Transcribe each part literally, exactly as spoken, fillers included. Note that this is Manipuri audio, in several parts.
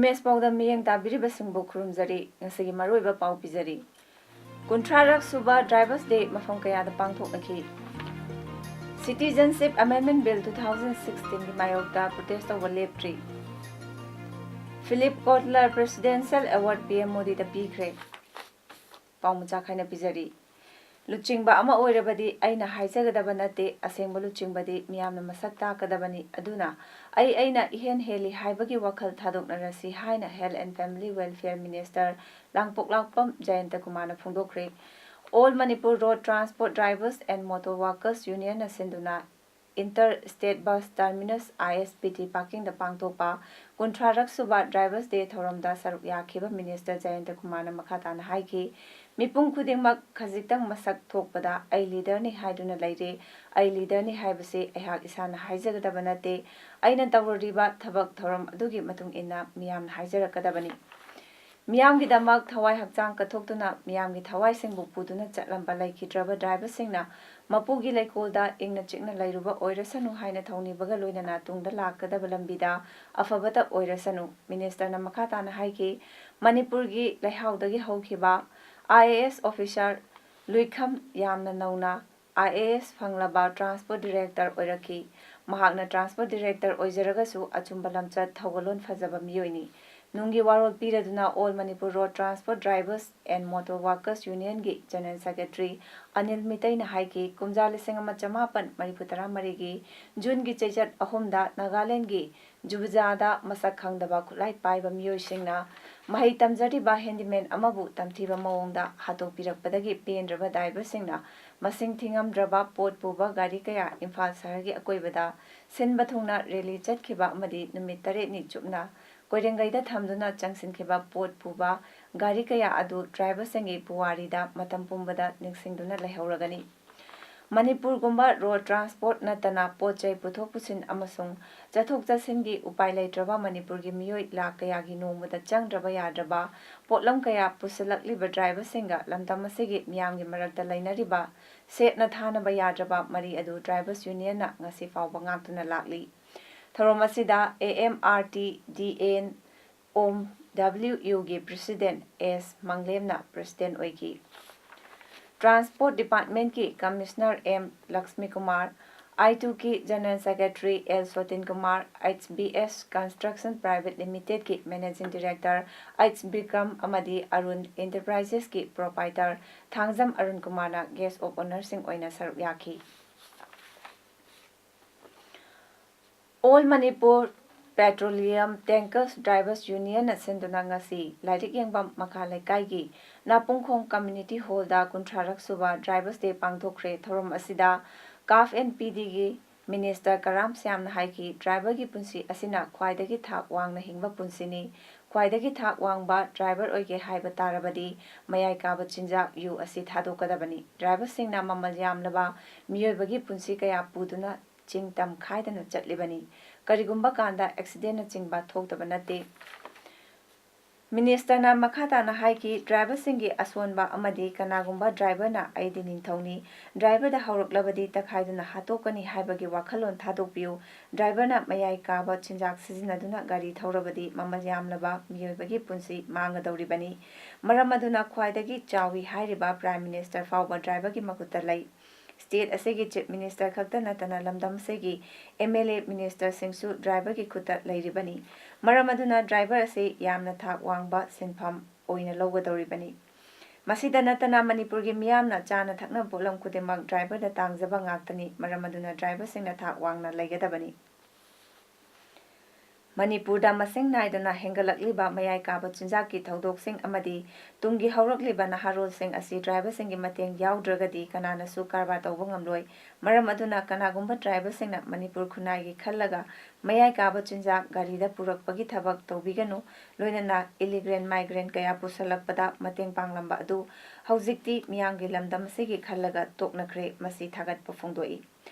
ꯏꯃꯦꯖ ꯄꯥꯎꯗ ꯃꯤꯠꯌꯦꯡ ꯇꯥꯕꯤꯔꯤꯕꯁꯤꯡꯕꯨ ꯈꯨꯔꯨꯝꯖꯔꯤ꯫ ꯉꯁꯤꯒꯤ ꯃꯔꯨꯑꯣꯏꯕ ꯄꯥꯎ ꯄꯤꯖꯔꯤ꯫ ꯀꯨꯟꯊ꯭ꯔꯥꯔꯛ ꯁꯨꯕ Drivers' Day ꯃꯐꯝ ꯀꯌꯥꯗ ꯄꯥꯡꯊꯣꯛꯅꯈꯤ꯫ Citizenship Amendment Bill two thousand sixteen ꯒꯤ ꯃꯥꯌꯣꯛꯇ protest ꯇꯧꯕ ꯂꯦꯞꯇ꯭ꯔꯤ꯫ Philip Kotler Presidential Award PM ꯃꯣꯗꯤꯗ ꯄꯤꯈ꯭ꯔꯦ꯫ ꯄꯥꯎ ꯃꯆꯥ ꯈꯥꯏꯅ ꯄꯤꯖꯔꯤ꯫ ꯂꯨꯆꯤꯡꯕ ꯑꯃ ꯑꯣꯏꯔꯕꯗꯤ ꯑꯩꯅ ꯍꯥꯏꯖꯒꯗꯕ ꯅꯠꯇꯦ, ꯑꯁꯦꯡꯕ ꯂꯨꯆꯤꯡꯕꯗꯤ ꯃꯤꯌꯥꯝꯅ ꯃꯁꯛ ꯇꯥꯛꯀꯗꯕꯅꯤ꯫ ꯑꯗꯨꯅ ꯑꯩ ꯑꯩꯅ ꯏꯍꯦꯟ ꯍꯦꯜꯂꯤ ꯍꯥꯏꯕꯒꯤ ꯋꯥꯈꯜ ꯊꯥꯗꯣꯛꯅꯔꯁꯤ ꯍꯥꯏꯅ Health and Family Welfare Minister ꯂꯥꯡꯄꯣꯛꯂꯥꯛꯄꯝ ꯖꯌꯟꯇ ꯀꯨꯃꯥꯔꯅ ꯐꯣꯡꯗꯣꯛꯈ꯭ꯔꯦ꯫ All Manipur Road Transport Drivers and Motor Workers Union ꯅ ꯁꯤꯟꯗꯨꯅ Inter State Bus Terminus, ISBT parking ꯗ ꯄꯥꯡꯊꯣꯛꯄ ꯀꯨꯟꯊ꯭ꯔꯥꯔꯛ ꯁꯨꯕ Drivers' Day ꯊꯧꯔꯝꯗ ꯁꯔꯨꯛ ꯌꯥꯈꯤꯕ Minister ꯖꯌꯟꯇ ꯀꯨꯃꯥꯔꯅ ꯃꯈꯥ ꯇꯥꯅ ꯍꯥꯏꯈꯤ, ꯃꯤꯄꯨꯝ ꯈꯨꯗꯤꯡꯃꯛ ꯈꯖꯤꯛꯇꯪ ꯃꯁꯛ ꯊꯣꯛꯄꯗ "ꯑꯩ leader ꯅꯤ" ꯍꯥꯏꯗꯨꯅ ꯂꯩꯔꯦ꯫ "ꯑꯩ leader ꯅꯤ" ꯍꯥꯏꯕꯁꯤ ꯑꯩꯍꯥꯛ ꯏꯁꯥꯅ ꯍꯥꯏꯖꯒꯗꯕ ꯅꯠꯇꯦ, ꯑꯩꯅ ꯇꯧꯔꯨꯔꯤꯕ ꯊꯕꯛ ꯊꯧꯔꯝ ꯑꯗꯨꯒꯤ ꯃꯇꯨꯡ ꯏꯟꯅ ꯃꯤꯌꯥꯝꯅ ꯍꯥꯏꯖꯔꯛꯀꯗꯕꯅꯤ꯫ ꯃꯤꯌꯥꯝꯒꯤꯗꯃꯛ ꯊꯋꯥꯏ ꯍꯛꯆꯥꯡ ꯀꯠꯊꯣꯛꯇꯨꯅ ꯃꯤꯌꯥꯝꯒꯤ ꯊꯋꯥꯏꯁꯤꯡꯕꯨ ꯄꯨꯗꯨꯅ ꯆꯠꯂꯝꯕ ꯂꯩꯈꯤꯗ꯭ꯔꯕ driver ꯁꯤꯡꯅ ꯃꯄꯨꯒꯤ ꯂꯩꯀꯣꯜꯗ ꯏꯪꯅ ꯆꯤꯛꯅ ꯂꯩꯔꯨꯕ ꯑꯣꯏꯔꯁꯅꯨ ꯍꯥꯏꯅ ꯊꯧꯅꯤꯕꯒ ꯂꯣꯏꯅꯅ ꯇꯨꯡꯗ ꯂꯥꯛꯀꯗꯕ ꯂꯝꯕꯤꯗ ꯑꯐꯕꯇ ꯑꯣꯏꯔꯁꯅꯨ꯫ Minister ꯅ ꯃꯈꯥ ꯇꯥꯅ ꯍꯥꯏꯈꯤ, ꯃꯅꯤꯄꯨꯔꯒꯤ ꯂꯩꯍꯥꯎꯗꯒꯤ ꯍꯧꯈꯤꯕ IAS officer ꯂꯨꯏꯈꯝ ꯌꯥꯝꯅ ꯅꯧꯅ IAS ꯐꯪꯂꯕ Transport Director ꯑꯣꯏꯔꯛꯈꯤ꯫ ꯃꯍꯥꯛꯅ Transport Director ꯑꯣꯏꯖꯔꯒꯁꯨ ꯑꯆꯨꯝꯕ ꯂꯝꯆꯠ ꯊꯧꯒꯜꯂꯣꯟ ꯐꯖꯕ ꯃꯤꯑꯣꯏꯅꯤ꯫ ꯅꯨꯡꯒꯤ ꯋꯥꯔꯣꯜ ꯄꯤꯔꯗꯨꯅ All Manipur Road Transport Drivers and Motor Workers Union ꯒꯤ General Secretary ꯑꯅꯤꯜ ꯃꯤꯇꯩꯅ ꯍꯥꯏꯈꯤ, ꯀꯨꯝꯖꯥ ꯂꯤꯁꯤꯡ ꯑꯃ ꯆꯃꯥꯄꯟ ꯃꯔꯤꯐꯨ ꯇꯔꯥꯃꯔꯤꯒꯤ June ꯒꯤ ꯆꯩꯆꯠ ꯑꯍꯨꯝꯗ ꯅꯥꯒꯥꯂꯦꯟꯗꯒꯤ ꯖꯨꯕꯨꯖꯥꯗ ꯃꯁꯛ ꯈꯪꯗꯕ ꯈꯨꯠꯂꯥꯏ ꯄꯥꯏꯕ ꯃꯤꯑꯣꯏꯁꯤꯡꯅ ꯃꯍꯩ ꯇꯝꯖꯔꯤꯕ handyman ꯑꯃꯕꯨ ꯇꯝꯊꯤꯕ ꯃꯑꯣꯡꯗ ꯍꯥꯠꯇꯣꯛꯄꯤꯔꯛꯄꯗꯒꯤ ꯄꯦꯟꯗ꯭ꯔꯕ driver ꯁꯤꯡꯅ ꯃꯁꯤꯡ ꯊꯤꯉꯝꯗ꯭ꯔꯕ ꯄꯣꯠ ꯄꯨꯕ ꯒꯥꯔꯤ ꯀꯌꯥ ꯏꯝꯐꯥꯜ ꯁꯍꯔꯒꯤ ꯑꯀꯣꯏꯕꯗ ꯁꯤꯟꯕ ꯊꯨꯡꯅ rally ꯆꯠꯈꯤꯕ ꯑꯃꯗꯤ ꯅꯨꯃꯤꯠ ꯇꯔꯦꯠꯅꯤ ꯆꯨꯞꯅ ꯀꯣꯏꯔꯦꯡꯒꯩꯗ ꯊꯝꯗꯨꯅ ꯆꯪꯁꯤꯟꯈꯤꯕ ꯄꯣꯠ ꯄꯨꯕ ꯒꯥꯔꯤ ꯀꯌꯥ ꯑꯗꯨ ꯗ꯭ꯔꯥꯏꯚꯔꯁꯤꯡꯒꯤ ꯄꯨꯋꯥꯔꯤꯗ ꯃꯇꯝ ꯄꯨꯝꯕꯗ ꯅꯤꯡꯁꯤꯡꯗꯨꯅ ꯂꯩꯍꯧꯔꯒꯅꯤ꯫ ꯃꯅꯤꯄꯨꯔꯒꯨꯝꯕ ꯔꯣꯗ ꯇ꯭ꯔꯥꯟꯁꯄꯣꯔꯠ ꯅꯠꯇꯅ ꯄꯣꯠ ꯆꯩ ꯄꯨꯊꯣꯛ ꯄꯨꯁꯤꯟ ꯑꯃꯁꯨꯡ ꯆꯠꯊꯣꯛ ꯆꯠꯁꯤꯟꯒꯤ ꯎꯄꯥꯏ ꯂꯩꯇ꯭ꯔꯕ ꯃꯅꯤꯄꯨꯔꯒꯤ ꯃꯤꯑꯣꯏ ꯂꯥꯈ ꯀꯌꯥꯒꯤ ꯅꯣꯡꯃꯗ ꯆꯪꯗ꯭ꯔꯕ ꯌꯥꯗ꯭ꯔꯕ ꯄꯣꯠꯂꯝ ꯀꯌꯥ ꯄꯨꯁꯤꯜꯂꯛꯂꯤꯕ ꯗ꯭ꯔꯥꯏꯚꯔꯁꯤꯡꯒ ꯂꯝꯗꯝ ꯑꯁꯤꯒꯤ ꯃꯤꯌꯥꯝꯒꯤ ꯃꯔꯛꯇ ꯂꯩꯅꯔꯤꯕ ꯁꯦꯠꯅ ꯊꯥꯅꯕ ꯌꯥꯗ꯭ꯔꯕ ꯃꯔꯤ ꯑꯗꯨ ꯗ꯭ꯔꯥꯏꯚꯔꯁ ꯌꯨꯅꯤꯌꯟꯅ ꯉꯁꯤ ꯐꯥꯎꯕ ꯉꯥꯛꯇꯨꯅ ꯂꯥꯛꯂꯤ꯫ ꯊꯧꯔꯝ ꯑꯁꯤꯗ A M R T D N ꯑꯣꯝ W Uꯒꯤ ꯄ꯭ꯔꯦꯁꯤꯗꯦꯟꯠ ꯑꯦꯁ ꯃꯪꯂꯦꯝꯅ ꯄ꯭ꯔꯦꯁꯤꯗꯦꯟꯠ ꯑꯣꯏꯈꯤ꯫ ꯇ꯭ꯔꯥꯟꯁꯄꯣꯔꯠ ꯗꯤꯄꯥꯔꯠꯃꯦꯟꯠꯀꯤ ꯀꯃꯤꯁꯅꯔ ꯑꯦꯝ ꯂꯛꯁꯃꯤꯀꯨꯃꯥꯔ, ꯑꯥꯏꯇꯨꯒꯤ general secretary L Sotin Kumar, H B S Construction Private Limitedꯀꯤ ꯃꯦꯅꯦꯖꯤꯡ ꯗꯤꯔꯦꯛꯇꯔ ꯑꯩꯆ ꯕꯤꯀ꯭ꯔꯝ ꯑꯃꯗꯤ ꯑꯔꯨꯟ ꯏꯟꯇꯔꯄ꯭ꯔꯥꯏꯖꯦꯁꯀꯤ ꯄ꯭ꯔꯣꯄꯥꯏꯇꯔ ꯊꯥꯡꯖꯝ ꯑꯔꯨꯟ ꯀꯨꯃꯥꯔꯅ ꯒꯦꯁ ꯑꯣꯐ ꯑꯣꯅꯔꯁꯤꯡ ꯑꯣꯏꯅ ꯁꯔꯨꯛ ꯌꯥꯈꯤ꯫ All Manipur Petroleum Tankers Drivers Unionꯅ ꯁꯤꯟꯗꯨꯅ ꯉꯁꯤ ꯂꯥꯏꯔꯤꯛ ꯌꯦꯡꯐꯝ ꯃꯈꯥ ꯂꯩꯀꯥꯏꯒꯤ ꯅꯥꯄꯨꯡꯈꯣꯡ ꯀꯝꯃ꯭ꯌꯨꯅꯤꯇꯤ ꯍꯣꯜꯗ ꯀꯨꯟꯊ꯭ꯔꯥꯔꯛ ꯁꯨꯕ ꯗ꯭ꯔꯥꯏꯚꯔꯁ ꯗꯦ ꯄꯥꯡꯊꯣꯛꯈ꯭ꯔꯦ꯫ ꯊꯧꯔꯝ ꯑꯁꯤꯗ ꯀꯥꯐ ꯑꯦꯟ ꯄꯤ ꯗꯤꯒꯤ ꯃꯤꯅꯤꯁꯇꯔ ꯀꯔꯥꯝ ꯁ꯭ꯌꯥꯝꯅ ꯍꯥꯏꯈꯤ, ꯗ꯭ꯔꯥꯏꯚꯔꯒꯤ ꯄꯨꯟꯁꯤ ꯑꯁꯤꯅ ꯈ꯭ꯋꯥꯏꯗꯒꯤ ꯊꯥꯛ ꯋꯥꯡꯅ ꯍꯤꯡꯕ ꯄꯨꯟꯁꯤꯅꯤ꯫ ꯈ꯭ꯋꯥꯏꯗꯒꯤ ꯊꯥꯛ ꯋꯥꯡꯕ ꯗ꯭ꯔꯥꯏꯚꯔ ꯑꯣꯏꯒꯦ ꯍꯥꯏꯕ ꯇꯥꯔꯕꯗꯤ ꯃꯌꯥꯏ ꯀꯥꯕ ꯆꯤꯟꯖꯥꯛ ꯌꯨ ꯑꯁꯤ ꯊꯥꯗꯣꯛꯀꯗꯕꯅꯤ꯫ ꯗ꯭ꯔꯥꯏꯚꯔꯁꯤꯡꯅ ꯃꯃꯜ ꯌꯥꯝꯂꯕ ꯃꯤꯑꯣꯏꯕꯒꯤ ꯄꯨꯟꯁꯤ ꯀꯌꯥ ꯄꯨꯗꯨꯅ ꯆꯤꯡ ꯇꯝ ꯈꯥꯏꯗꯅ ꯆꯠꯂꯤꯕꯅꯤ꯫ ꯀꯔꯤꯒꯨꯝꯕ ꯀꯥꯟꯗ ꯑꯦꯛꯁꯤꯗꯦꯟꯅꯆꯤꯡꯕ ꯊꯣꯛꯇꯕ ꯅꯠꯇꯦ꯫ ꯃꯤꯅꯤꯁꯇꯔꯅ ꯃꯈꯥ ꯇꯥꯅ ꯍꯥꯏꯈꯤ, ꯗ꯭ꯔꯥꯏꯚꯔꯁꯤꯡꯒꯤ ꯑꯁꯣꯟꯕ ꯑꯃꯗꯤ ꯀꯅꯥꯒꯨꯝꯕ ꯗ꯭ꯔꯥꯏꯚꯔꯅ "ꯑꯩꯗꯤ ꯅꯤꯡꯊꯧꯅꯤ, ꯗ꯭ꯔꯥꯏꯚꯔꯗ ꯍꯧꯔꯛꯂꯕꯗꯤ ꯇꯛꯈꯥꯏꯗꯨꯅ ꯍꯥꯠꯇꯣꯛꯀꯅꯤ" ꯍꯥꯏꯕꯒꯤ ꯋꯥꯈꯜꯂꯣꯟ ꯊꯥꯗꯣꯛꯄꯤꯌꯨ꯫ ꯗ꯭ꯔꯥꯏꯚꯔꯅ ꯃꯌꯥꯏ ꯀꯥꯕ ꯆꯤꯟꯖꯥꯛ ꯁꯤꯖꯤꯟꯅꯗꯨꯅ ꯒꯥꯔꯤ ꯊꯧꯔꯕꯗꯤ ꯃꯃꯜ ꯌꯥꯝꯂꯕ ꯃꯤꯑꯣꯏꯕꯒꯤ ꯄꯨꯟꯁꯤ ꯃꯥꯡꯒꯗꯧꯔꯤꯕꯅꯤ꯫ ꯃꯔꯝ ꯑꯗꯨꯅ ꯈ꯭ꯋꯥꯏꯗꯒꯤ ꯆꯥꯎꯏ ꯍꯥꯏꯔꯤꯕ ꯄ꯭ꯔꯥꯏꯝ ꯃꯤꯅꯤꯁꯇꯔ ꯐꯥꯎꯕ ꯗ꯭ꯔꯥꯏꯚꯔꯒꯤ ꯃꯈꯨꯠꯇ ꯂꯩ꯫ ꯁ꯭ꯇꯦꯠ ꯑꯁꯤꯒꯤ ꯆꯤꯐ ꯃꯤꯅꯤꯁꯇꯔ ꯈꯛꯇ ꯅꯠꯇꯅ ꯂꯝꯗꯝ ꯑꯁꯤꯒꯤ ꯑꯦꯝ ꯑꯦꯜ ꯑꯦ, ꯃꯤꯅꯤꯁꯇꯔꯁꯤꯡꯁꯨ ꯗ꯭ꯔꯥꯏꯚꯔꯒꯤ ꯈꯨꯠꯇ ꯂꯩꯔꯤꯕꯅꯤ꯫ ꯃꯔꯝ ꯑꯗꯨꯅ ꯗ꯭ꯔꯥꯏꯚꯔ ꯑꯁꯤ ꯌꯥꯝꯅ ꯊꯥꯛ ꯋꯥꯡꯕ ꯁꯤꯟꯐꯝ ꯑꯣꯏꯅ ꯂꯧꯒꯗꯧꯔꯤꯕꯅꯤ꯫ ꯃꯁꯤꯗ ꯅꯠꯇꯅ ꯃꯅꯤꯄꯨꯔꯒꯤ ꯃꯤꯌꯥꯝꯅ ꯆꯥꯅ ꯊꯛꯅꯕ ꯄꯣꯠꯂꯝ ꯈꯨꯗꯤꯡꯃꯛ ꯗ꯭ꯔꯥꯏꯚꯔꯗ ꯇꯥꯡꯖꯕ ꯉꯥꯛꯇꯅꯤ꯫ ꯃꯔꯝ ꯑꯗꯨꯅ ꯗ꯭ꯔꯥꯏꯚꯔꯁꯤꯡꯅ ꯊꯥꯛ ꯋꯥꯡꯅ ꯂꯩꯒꯗꯕꯅꯤ꯫ ꯃꯅꯤꯄꯨꯔꯗ ꯃꯁꯤꯡ ꯅꯥꯏꯗꯅ ꯍꯦꯟꯒꯠꯂꯛꯂꯤꯕ ꯃꯌꯥꯏ ꯀꯥꯕ ꯆꯤꯟꯖꯥꯛꯀꯤ ꯊꯧꯗꯣꯛꯁꯤꯡ ꯑꯃꯗꯤ ꯇꯨꯡꯒꯤ ꯍꯧꯔꯛꯂꯤꯕ ꯅꯍꯥꯔꯣꯜꯁꯤꯡ ꯑꯁꯤ ꯗ꯭ꯔꯥꯏꯚꯔꯁꯤꯡꯒꯤ ꯃꯇꯦꯡ ꯌꯥꯎꯗ꯭ꯔꯒꯗꯤ ꯀꯅꯥꯅꯁꯨ ꯀꯔꯕꯥꯔ ꯇꯧꯕ ꯉꯝꯂꯣꯏ꯫ ꯃꯔꯝ ꯑꯗꯨꯅ ꯀꯅꯥꯒꯨꯝꯕ ꯗ꯭ꯔꯥꯏꯚꯔꯁꯤꯡꯅ ꯃꯅꯤꯄꯨꯔ ꯈꯨꯟꯅꯥꯏꯒꯤ ꯈꯜꯂꯒ ꯃꯌꯥꯏ ꯀꯥꯕ ꯆꯤꯟꯖꯥꯛ ꯒꯥꯔꯤꯗ ꯄꯨꯔꯛꯄꯒꯤ ꯊꯕꯛ ꯇꯧꯕꯤꯒꯅꯨ, ꯂꯣꯏꯅꯅ ꯏꯂꯤꯒ꯭ꯔꯦꯟ ꯃꯥꯏꯒ꯭ꯔꯦꯟ ꯀꯌꯥ ꯄꯨꯁꯜꯂꯛꯄꯗ ꯃꯇꯦꯡ ꯄꯥꯡꯂꯝꯕ ꯑꯗꯨ ꯍꯧꯖꯤꯛꯇꯤ ꯃꯤꯌꯥꯝꯒꯤ ꯂꯝꯗꯝ ꯑꯁꯤꯒꯤ ꯈꯜꯂꯒ ꯇꯣꯛꯅꯈ꯭ꯔꯦ꯫ ꯃꯁꯤ ꯊꯥꯒꯠꯄ ꯐꯣꯡꯗꯣꯛꯏ꯫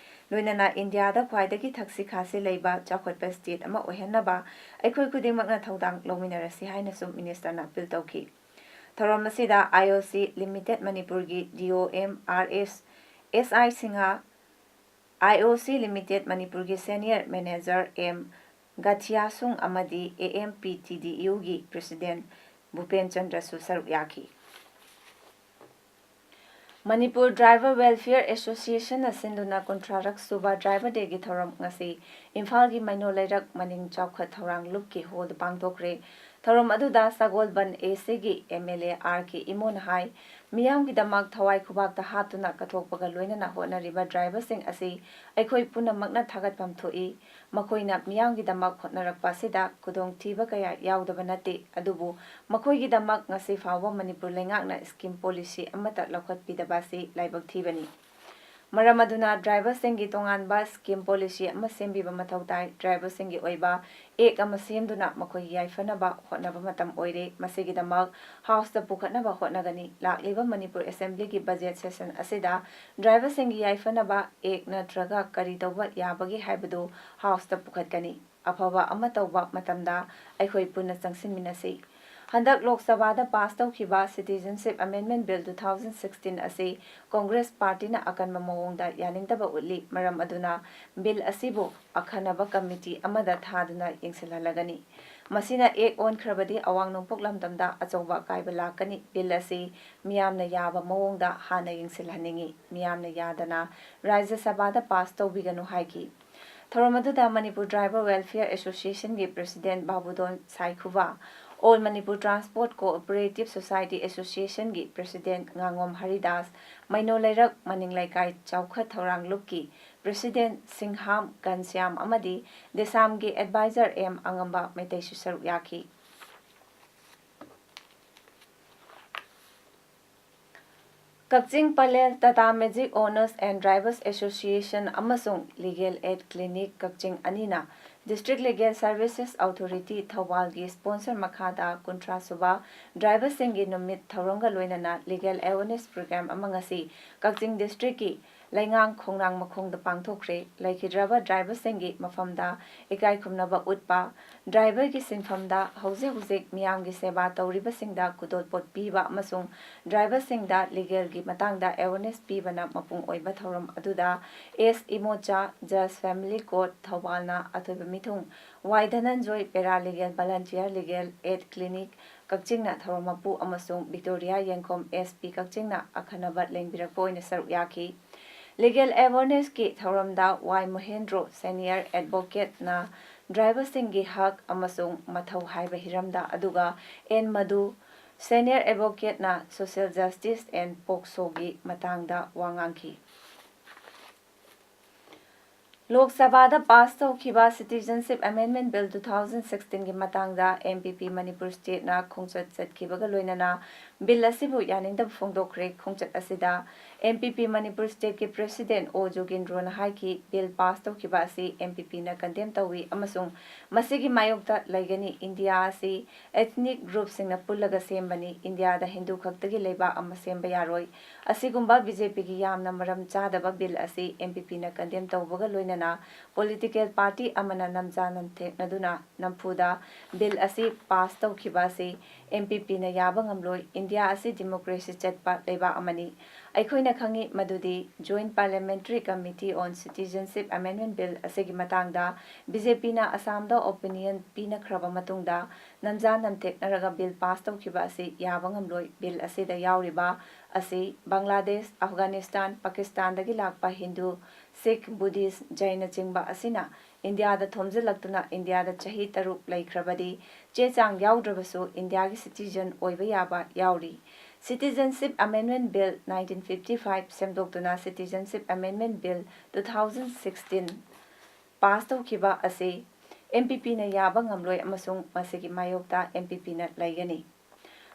ꯂꯣꯏꯅꯅ ꯏꯟꯗꯤꯌꯥꯗ ꯈ꯭ꯋꯥꯏꯗꯒꯤ ꯊꯛꯁꯤ ꯈꯥꯁꯤ ꯂꯩꯕ ꯆꯥꯎꯈꯠꯄ ꯁ꯭ꯇꯦꯠ ꯑꯃ ꯑꯣꯏꯍꯟꯅꯕ ꯑꯩꯈꯣꯏ ꯈꯨꯗꯤꯡꯃꯛꯅ ꯊꯧꯗꯥꯡ ꯂꯧꯃꯤꯟꯅꯔꯁꯤ ꯍꯥꯏꯅꯁꯨ ꯃꯤꯅꯤꯁꯇꯔꯅ ꯑꯄꯤꯜ ꯇꯧꯈꯤ꯫ ꯊꯧꯔꯝ ꯑꯁꯤꯗ IOC Limited ꯃꯅꯤꯄꯨꯔꯒꯤ DOM R S S I Singh, IOC Limited ꯃꯅꯤꯄꯨꯔꯒꯤ ꯁꯦꯅꯤꯌꯔ ꯃꯦꯅꯦꯖꯔ M ꯒꯊꯤꯌꯥꯁꯨꯡ ꯑꯃꯗꯤ AMPTDUꯒꯤ ꯄ꯭ꯔꯦꯁꯤꯗꯦꯟꯠ ꯚꯨꯄꯦꯟ ꯆꯟꯗ꯭ꯔꯁꯨ ꯁꯔꯨꯛ ꯌꯥꯈꯤ꯫ ꯃꯅꯤꯄꯨꯔ ꯗ꯭ꯔꯥꯏꯚꯔ ꯋꯦꯜꯐꯤꯌꯔ ꯑꯦꯁꯣꯁꯤꯌꯦꯁꯟꯅ ꯁꯤꯟꯗꯨꯅ ꯀꯨꯟꯊ꯭ꯔꯥꯔꯛ ꯁꯨꯕ ꯗ꯭ꯔꯥꯏꯚꯔ ꯗꯦꯒꯤ ꯊꯧꯔꯝ ꯉꯁꯤ ꯏꯝꯐꯥꯜꯒꯤ ꯃꯩꯅꯣ ꯂꯩꯔꯛ ꯃꯅꯤꯡ ꯆꯥꯎꯈꯠ ꯊꯧꯔꯥꯡ ꯂꯨꯞꯀꯤ ꯍꯣꯜꯗ ꯄꯥꯡꯊꯣꯛꯈ꯭ꯔꯦ꯫ ꯊꯧꯔꯝ ꯑꯗꯨꯗ ꯁꯒꯣꯜꯕꯟ ACꯒꯤ MLA R K ꯏꯃꯣꯅ ꯍꯥꯏ, ꯃꯤꯌꯥꯝꯒꯤꯗꯃꯛ ꯊꯋꯥꯏ ꯈꯨꯕꯥꯛꯇ ꯍꯥꯞꯇꯨꯅ ꯀꯠꯊꯣꯛꯄꯒ ꯂꯣꯏꯅꯅ ꯍꯣꯠꯅꯔꯤꯕ ꯗ꯭ꯔꯥꯏꯚꯔꯁꯤꯡ ꯑꯁꯤ ꯑꯩꯈꯣꯏ ꯄꯨꯝꯅꯃꯛꯅ ꯊꯥꯒꯠꯐꯝ ꯊꯣꯛꯏ꯫ ꯃꯈꯣꯏꯅ ꯃꯤꯌꯥꯝꯒꯤꯗꯃꯛ ꯍꯣꯠꯅꯔꯛꯄ ꯑꯁꯤꯗ ꯈꯨꯗꯣꯡꯊꯤꯕ ꯀꯌꯥ ꯌꯥꯎꯗꯕ ꯅꯠꯇꯦ, ꯑꯗꯨꯕꯨ ꯃꯈꯣꯏꯒꯤꯗꯃꯛ ꯉꯁꯤ ꯐꯥꯎꯕ ꯃꯅꯤꯄꯨꯔ ꯂꯩꯉꯥꯛꯅ ꯁ꯭ꯀꯤꯝ ꯄꯣꯂꯤꯁꯤ ꯑꯃꯠꯇ ꯂꯧꯈꯠꯄꯤꯗꯕ ꯑꯁꯤ ꯂꯥꯏꯕꯛ ꯊꯤꯕꯅꯤ꯫ ꯃꯔꯝ ꯑꯗꯨꯅ ꯗ꯭ꯔꯥꯏꯚꯔꯁꯤꯡꯒꯤ ꯇꯣꯉꯥꯟꯕ ꯁ꯭ꯀꯤꯝ ꯄꯣꯂꯤꯁꯤ ꯑꯃ ꯁꯦꯝꯕꯤꯕ ꯃꯊꯧ ꯇꯥꯏ꯫ ꯗ꯭ꯔꯥꯏꯚꯔꯁꯤꯡꯒꯤ ꯑꯣꯏꯕ ꯑꯦꯛ ꯑꯃ ꯁꯦꯝꯗꯨꯅ ꯃꯈꯣꯏꯒꯤ ꯌꯥꯏꯐꯅꯕ ꯍꯣꯠꯅꯕ ꯃꯇꯝ ꯑꯣꯏꯔꯦ꯫ ꯃꯁꯤꯒꯤꯗꯃꯛ ꯍꯥꯎꯁꯇ ꯄꯨꯈꯠꯅꯕ ꯍꯣꯠꯅꯒꯅꯤ꯫ ꯂꯥꯛꯂꯤꯕ ꯃꯅꯤꯄꯨꯔ ꯑꯦꯁꯦꯝꯕ꯭ꯂꯤꯒꯤ ꯕꯖꯦꯠ ꯁꯦꯁꯟ ꯑꯁꯤꯗ ꯗ꯭ꯔꯥꯏꯚꯔꯁꯤꯡꯒꯤ ꯌꯥꯏꯐꯅꯕ ꯑꯦꯛ ꯅꯠꯇ꯭ꯔꯒ ꯀꯔꯤ ꯇꯧꯕ ꯌꯥꯕꯒꯦ ꯍꯥꯏꯕꯗꯨ ꯍꯥꯎꯁꯇ ꯄꯨꯈꯠꯀꯅꯤ꯫ ꯑꯐꯕ ꯑꯃ ꯇꯧꯕ ꯃꯇꯝꯗ ꯑꯩꯈꯣꯏ ꯄꯨꯟꯅ ꯆꯪꯁꯤꯟꯃꯤꯟꯅꯁꯤ꯫ ꯍꯟꯗꯛ ꯂꯣꯛ ꯁꯚꯥꯗ ꯄꯥꯁ ꯇꯧꯈꯤꯕ Citizenship Amendment Bill two thousand sixteen ꯑꯁꯤ ꯀꯣꯡꯒ꯭ꯔꯦꯁ ꯄꯥꯔꯇꯤꯅ ꯑꯀꯟꯕ ꯃꯑꯣꯡꯗ ꯌꯥꯅꯤꯡꯗꯕ ꯎꯠꯂꯤ꯫ ꯃꯔꯝ ꯑꯗꯨꯅ ꯕꯤꯜ ꯑꯁꯤꯕꯨ ꯑꯈꯟꯅꯕ ꯀꯃꯤꯇꯤ ꯑꯃꯗ ꯊꯥꯗꯨꯅ ꯌꯦꯡꯁꯤꯜꯍꯜꯂꯒꯅꯤ꯫ ꯃꯁꯤꯅ ꯑꯦꯛ ꯑꯣꯟꯈ꯭ꯔꯕꯗꯤ ꯑꯋꯥꯡ ꯅꯣꯡꯄꯣꯛ ꯂꯝꯗꯝꯗ ꯑꯆꯧꯕ ꯑꯀꯥꯏꯕ ꯂꯥꯛꯀꯅꯤ꯫ ꯕꯤꯜ ꯑꯁꯤ ꯃꯤꯌꯥꯝꯅ ꯌꯥꯕ ꯃꯑꯣꯡꯗ ꯍꯥꯟꯅ ꯌꯦꯡꯁꯤꯜꯍꯟꯅꯤꯡꯏ꯫ ꯃꯤꯌꯥꯝꯅ ꯌꯥꯗꯅ ꯔꯥꯖ꯭ꯌ ꯁꯚꯥꯗ ꯄꯥꯁ ꯇꯧꯕꯤꯒꯅꯨ ꯍꯥꯏꯈꯤ꯫ ꯊꯧꯔꯝ ꯑꯗꯨꯗ ꯃꯅꯤꯄꯨꯔ ꯗ꯭ꯔꯥꯏꯚꯔ ꯋꯦꯜꯐꯤꯌꯔ ꯑꯦꯁꯣꯁꯤꯌꯦꯁꯟꯒꯤ president Babudon Saikhuba, All Manipur Transport Cooperative Society Associationꯒꯤ ꯄ꯭ꯔꯦꯁꯤꯗꯦꯟꯠ ꯉꯥꯉꯣꯝ ꯍꯔꯤꯗꯥꯁ, ꯃꯩꯅꯣ ꯂꯩꯔꯛ ꯃꯅꯤꯡ ꯂꯩꯀꯥꯏ ꯆꯥꯎꯈꯠ ꯊꯧꯔꯥꯡ ꯂꯨꯞꯀꯤ President ꯁꯤꯡꯍꯥꯝ ꯘꯟꯁ꯭ꯌꯥꯝ ꯑꯃꯗꯤ ꯗꯦꯁꯥꯝꯒꯤ Advisor ꯑꯦꯝ ꯑꯉꯝꯕ ꯃꯩꯇꯩꯁꯨ ꯁꯔꯨꯛ ꯌꯥꯈꯤ꯫ ꯀꯛꯆꯤꯡ Pallel Tata Magic Owners and Drivers Association ꯑꯃꯁꯨꯡ Legal Aid Clinic ꯀꯛꯆꯤꯡ ꯑꯅꯤꯅ District Legal Services Authority ꯊꯧꯕꯥꯜꯒꯤ sponsor ꯃꯈꯥꯗ ꯀꯨꯟꯊ꯭ꯔꯥ ꯁꯨꯕ ꯗ꯭ꯔꯥꯏꯚꯔꯁꯤꯡꯒꯤ ꯅꯨꯃꯤꯠ ꯊꯧꯔꯝꯒ ꯂꯣꯏꯅꯅ Legal Awareness Program ꯑꯃ ꯉꯁꯤ ꯀꯛꯆꯤꯡ districtꯀꯤ ꯂꯩꯉꯥꯡ ꯈꯣꯡꯅꯥꯡ ꯃꯈꯣꯡꯗ ꯄꯥꯡꯊꯣꯛꯈ꯭ꯔꯦ꯫ ꯂꯩꯈꯤꯗ꯭ꯔꯕ ꯗ꯭ꯔꯥꯏꯚꯔꯁꯤꯡꯒꯤ ꯃꯐꯝꯗ ꯏꯀꯥꯏ ꯈꯨꯝꯅꯕ ꯎꯠꯄ, ꯗ꯭ꯔꯥꯏꯚꯔꯒꯤ ꯁꯤꯟꯐꯝꯗ ꯍꯧꯖꯤꯛ ꯍꯧꯖꯤꯛ ꯃꯤꯌꯥꯝꯒꯤ ꯁꯦꯕꯥ ꯇꯧꯔꯤꯕꯁꯤꯡꯗ ꯈꯨꯗꯣꯜꯄꯣꯠ ꯄꯤꯕ ꯑꯃꯁꯨꯡ ꯗ꯭ꯔꯥꯏꯚꯔꯁꯤꯡꯗ legalꯒꯤ ꯃꯇꯥꯡꯗ awareness ꯄꯤꯕꯅ ꯃꯄꯨꯡ ꯑꯣꯏꯕ ꯊꯧꯔꯝ ꯑꯗꯨꯗ ꯑꯦꯁ ꯏꯃꯣꯆꯥ, Judge Family Court ꯊꯧꯕꯥꯜꯅ ꯑꯊꯣꯏꯕ ꯃꯤꯊꯨꯡ, ꯋꯥꯏ ꯙꯅꯟꯖꯣꯏ, Paralegal Volunteer, Legal Aid Clinic ꯀꯛꯆꯤꯡꯅ ꯊꯧꯔꯝ ꯃꯄꯨ ꯑꯃꯁꯨꯡ ꯕꯤꯛꯇꯣꯔꯤꯌꯥ ꯌꯦꯡꯈꯣꯝ, S P ꯀꯛꯆꯤꯡꯅ ꯑꯈꯟꯅꯕ ꯂꯦꯡꯕꯤꯔꯛꯄ ꯑꯣꯏꯅ ꯁꯔꯨꯛ ꯌꯥꯈꯤ꯫ Legal Awarenessꯀꯤ ꯊꯧꯔꯝꯗ ꯋꯥꯏ ꯃꯣꯍꯦꯟꯗ꯭ꯔꯣ, Senior Advocateꯅ ꯗ꯭ꯔꯥꯏꯚꯔꯁꯤꯡꯒꯤ ꯍꯛ ꯑꯃꯁꯨꯡ ꯃꯊꯧ ꯍꯥꯏꯕ ꯍꯤꯔꯝꯗ, ꯑꯗꯨꯒ ꯑꯦꯟ ꯃꯙꯨ, Senior Advocateꯅ Social Justice and POCSOꯒꯤ ꯃꯇꯥꯡꯗ ꯋꯥ ꯉꯥꯡꯈꯤ꯫ ꯂꯣꯛ ꯁꯚꯥꯗ ꯄꯥꯁ ꯇꯧꯈꯤꯕ Citizenship Amendment Bill two thousand sixteenꯒꯤ ꯃꯇꯥꯡꯗ M P P ꯃꯅꯤꯄꯨꯔ stateꯅ ꯈꯣꯡꯆꯠ ꯆꯠꯈꯤꯕꯒ ꯂꯣꯏꯅꯅ bill ꯑꯁꯤꯕꯨ ꯌꯥꯅꯤꯡꯗꯕ ꯐꯣꯡꯗꯣꯛꯈ꯭ꯔꯦ꯫ ꯈꯣꯡꯆꯠ ꯑꯁꯤꯗ M P P Manipur stateꯀꯤ president O ꯖꯣꯒꯤꯟꯗ꯭ꯔꯣꯅ ꯍꯥꯏꯈꯤ, bill ꯄꯥꯁ ꯇꯧꯈꯤꯕ ꯑꯁꯤ M P Pꯅ condemn ꯇꯧꯏ ꯑꯃꯁꯨꯡ ꯃꯁꯤꯒꯤ ꯃꯥꯌꯣꯛꯇ ꯂꯩꯒꯅꯤ꯫ ꯏꯟꯗꯤꯌꯥ ꯑꯁꯤ ethnic groupꯁꯤꯡꯅ ꯄꯨꯜꯂꯒ ꯁꯦꯝꯕꯅꯤ꯫ ꯏꯟꯗꯤꯌꯥꯗ ꯍꯤꯟꯗꯨ ꯈꯛꯇꯒꯤ ꯂꯩꯕꯥꯛ ꯑꯃ ꯁꯦꯝꯕ ꯌꯥꯔꯣꯏ꯫ ꯑꯁꯤꯒꯨꯝꯕ B J Pꯒꯤ ꯌꯥꯝꯅ ꯃꯔꯝ ꯆꯥꯗꯕ bill ꯑꯁꯤ M P Pꯅ condemn ꯇꯧꯕꯒ ꯂꯣꯏꯅꯅ political party ꯑꯃꯅ ꯅꯝꯖꯥ ꯅꯝꯊꯦꯛꯅꯗꯨꯅ ꯅꯝꯐꯨꯗ bill ꯑꯁꯤ ꯄꯥꯁ ꯇꯧꯈꯤꯕ ꯑꯁꯤ M P Pꯅ ꯌꯥꯕ ꯉꯝꯂꯣꯏ꯫ ꯏꯟꯗꯤꯌꯥ ꯑꯁꯤ democracy ꯆꯠꯄ ꯂꯩꯕꯥꯛ ꯑꯃꯅꯤ꯫ ꯑꯩꯈꯣꯏꯅ ꯈꯪꯏ ꯃꯗꯨꯗꯤ Joint Parliamentary Committee on Citizenship Amendment Bill ꯑꯁꯤꯒꯤ ꯃꯇꯥꯡꯗ B J Pꯅ ꯑꯁꯥꯝꯗ opinion ꯄꯤꯅꯈ꯭ꯔꯕ ꯃꯇꯨꯡꯗ ꯅꯝꯖꯥ ꯅꯝꯊꯦꯛꯅꯔꯒ bill ꯄꯥꯁ ꯇꯧꯈꯤꯕ ꯑꯁꯤ ꯌꯥꯕ ꯉꯝꯂꯣꯏ꯫ Bill ꯑꯁꯤꯗ ꯌꯥꯎꯔꯤꯕ ꯑꯁꯤ ꯕꯪꯒ꯭ꯂꯥꯗꯦꯁ, ꯑꯐꯒꯥꯅꯤꯁꯇꯥꯟ, ꯄꯥꯀꯤꯁꯇꯥꯟꯗꯒꯤ ꯂꯥꯛꯄ ꯍꯤꯟꯗꯨ, ꯁꯤꯈ, ꯕꯨꯙꯤꯁ, ꯖꯩꯅꯆꯤꯡꯕ ꯑꯁꯤꯅ ꯏꯟꯗꯤꯌꯥꯗ ꯊꯣꯝꯖꯤꯜꯂꯛꯇꯨꯅ ꯏꯟꯗꯤꯌꯥꯗ ꯆꯍꯤ ꯇꯔꯨꯛ ꯂꯩꯈ꯭ꯔꯕꯗꯤ ꯆꯦ ꯆꯥꯡ ꯌꯥꯎꯗ꯭ꯔꯕꯁꯨ ꯏꯟꯗꯤꯌꯥꯒꯤ citizen ꯑꯣꯏꯕ ꯌꯥꯕ ꯌꯥꯎꯔꯤ꯫ Citizenship Amendment Bill nineteen fifty five ꯁꯦꯝꯗꯣꯛꯇꯨꯅ Citizenship Amendment Bill two thousand sixteen pass ꯇꯧꯈꯤꯕ ꯑꯁꯤ M P P ꯅ ꯌꯥꯕ ꯉꯝꯂꯣꯏ ꯑꯃꯁꯨꯡ ꯃꯁꯤꯒꯤ ꯃꯥꯌꯣꯛꯇ M P P ꯅ ꯂꯩꯒꯅꯤ꯫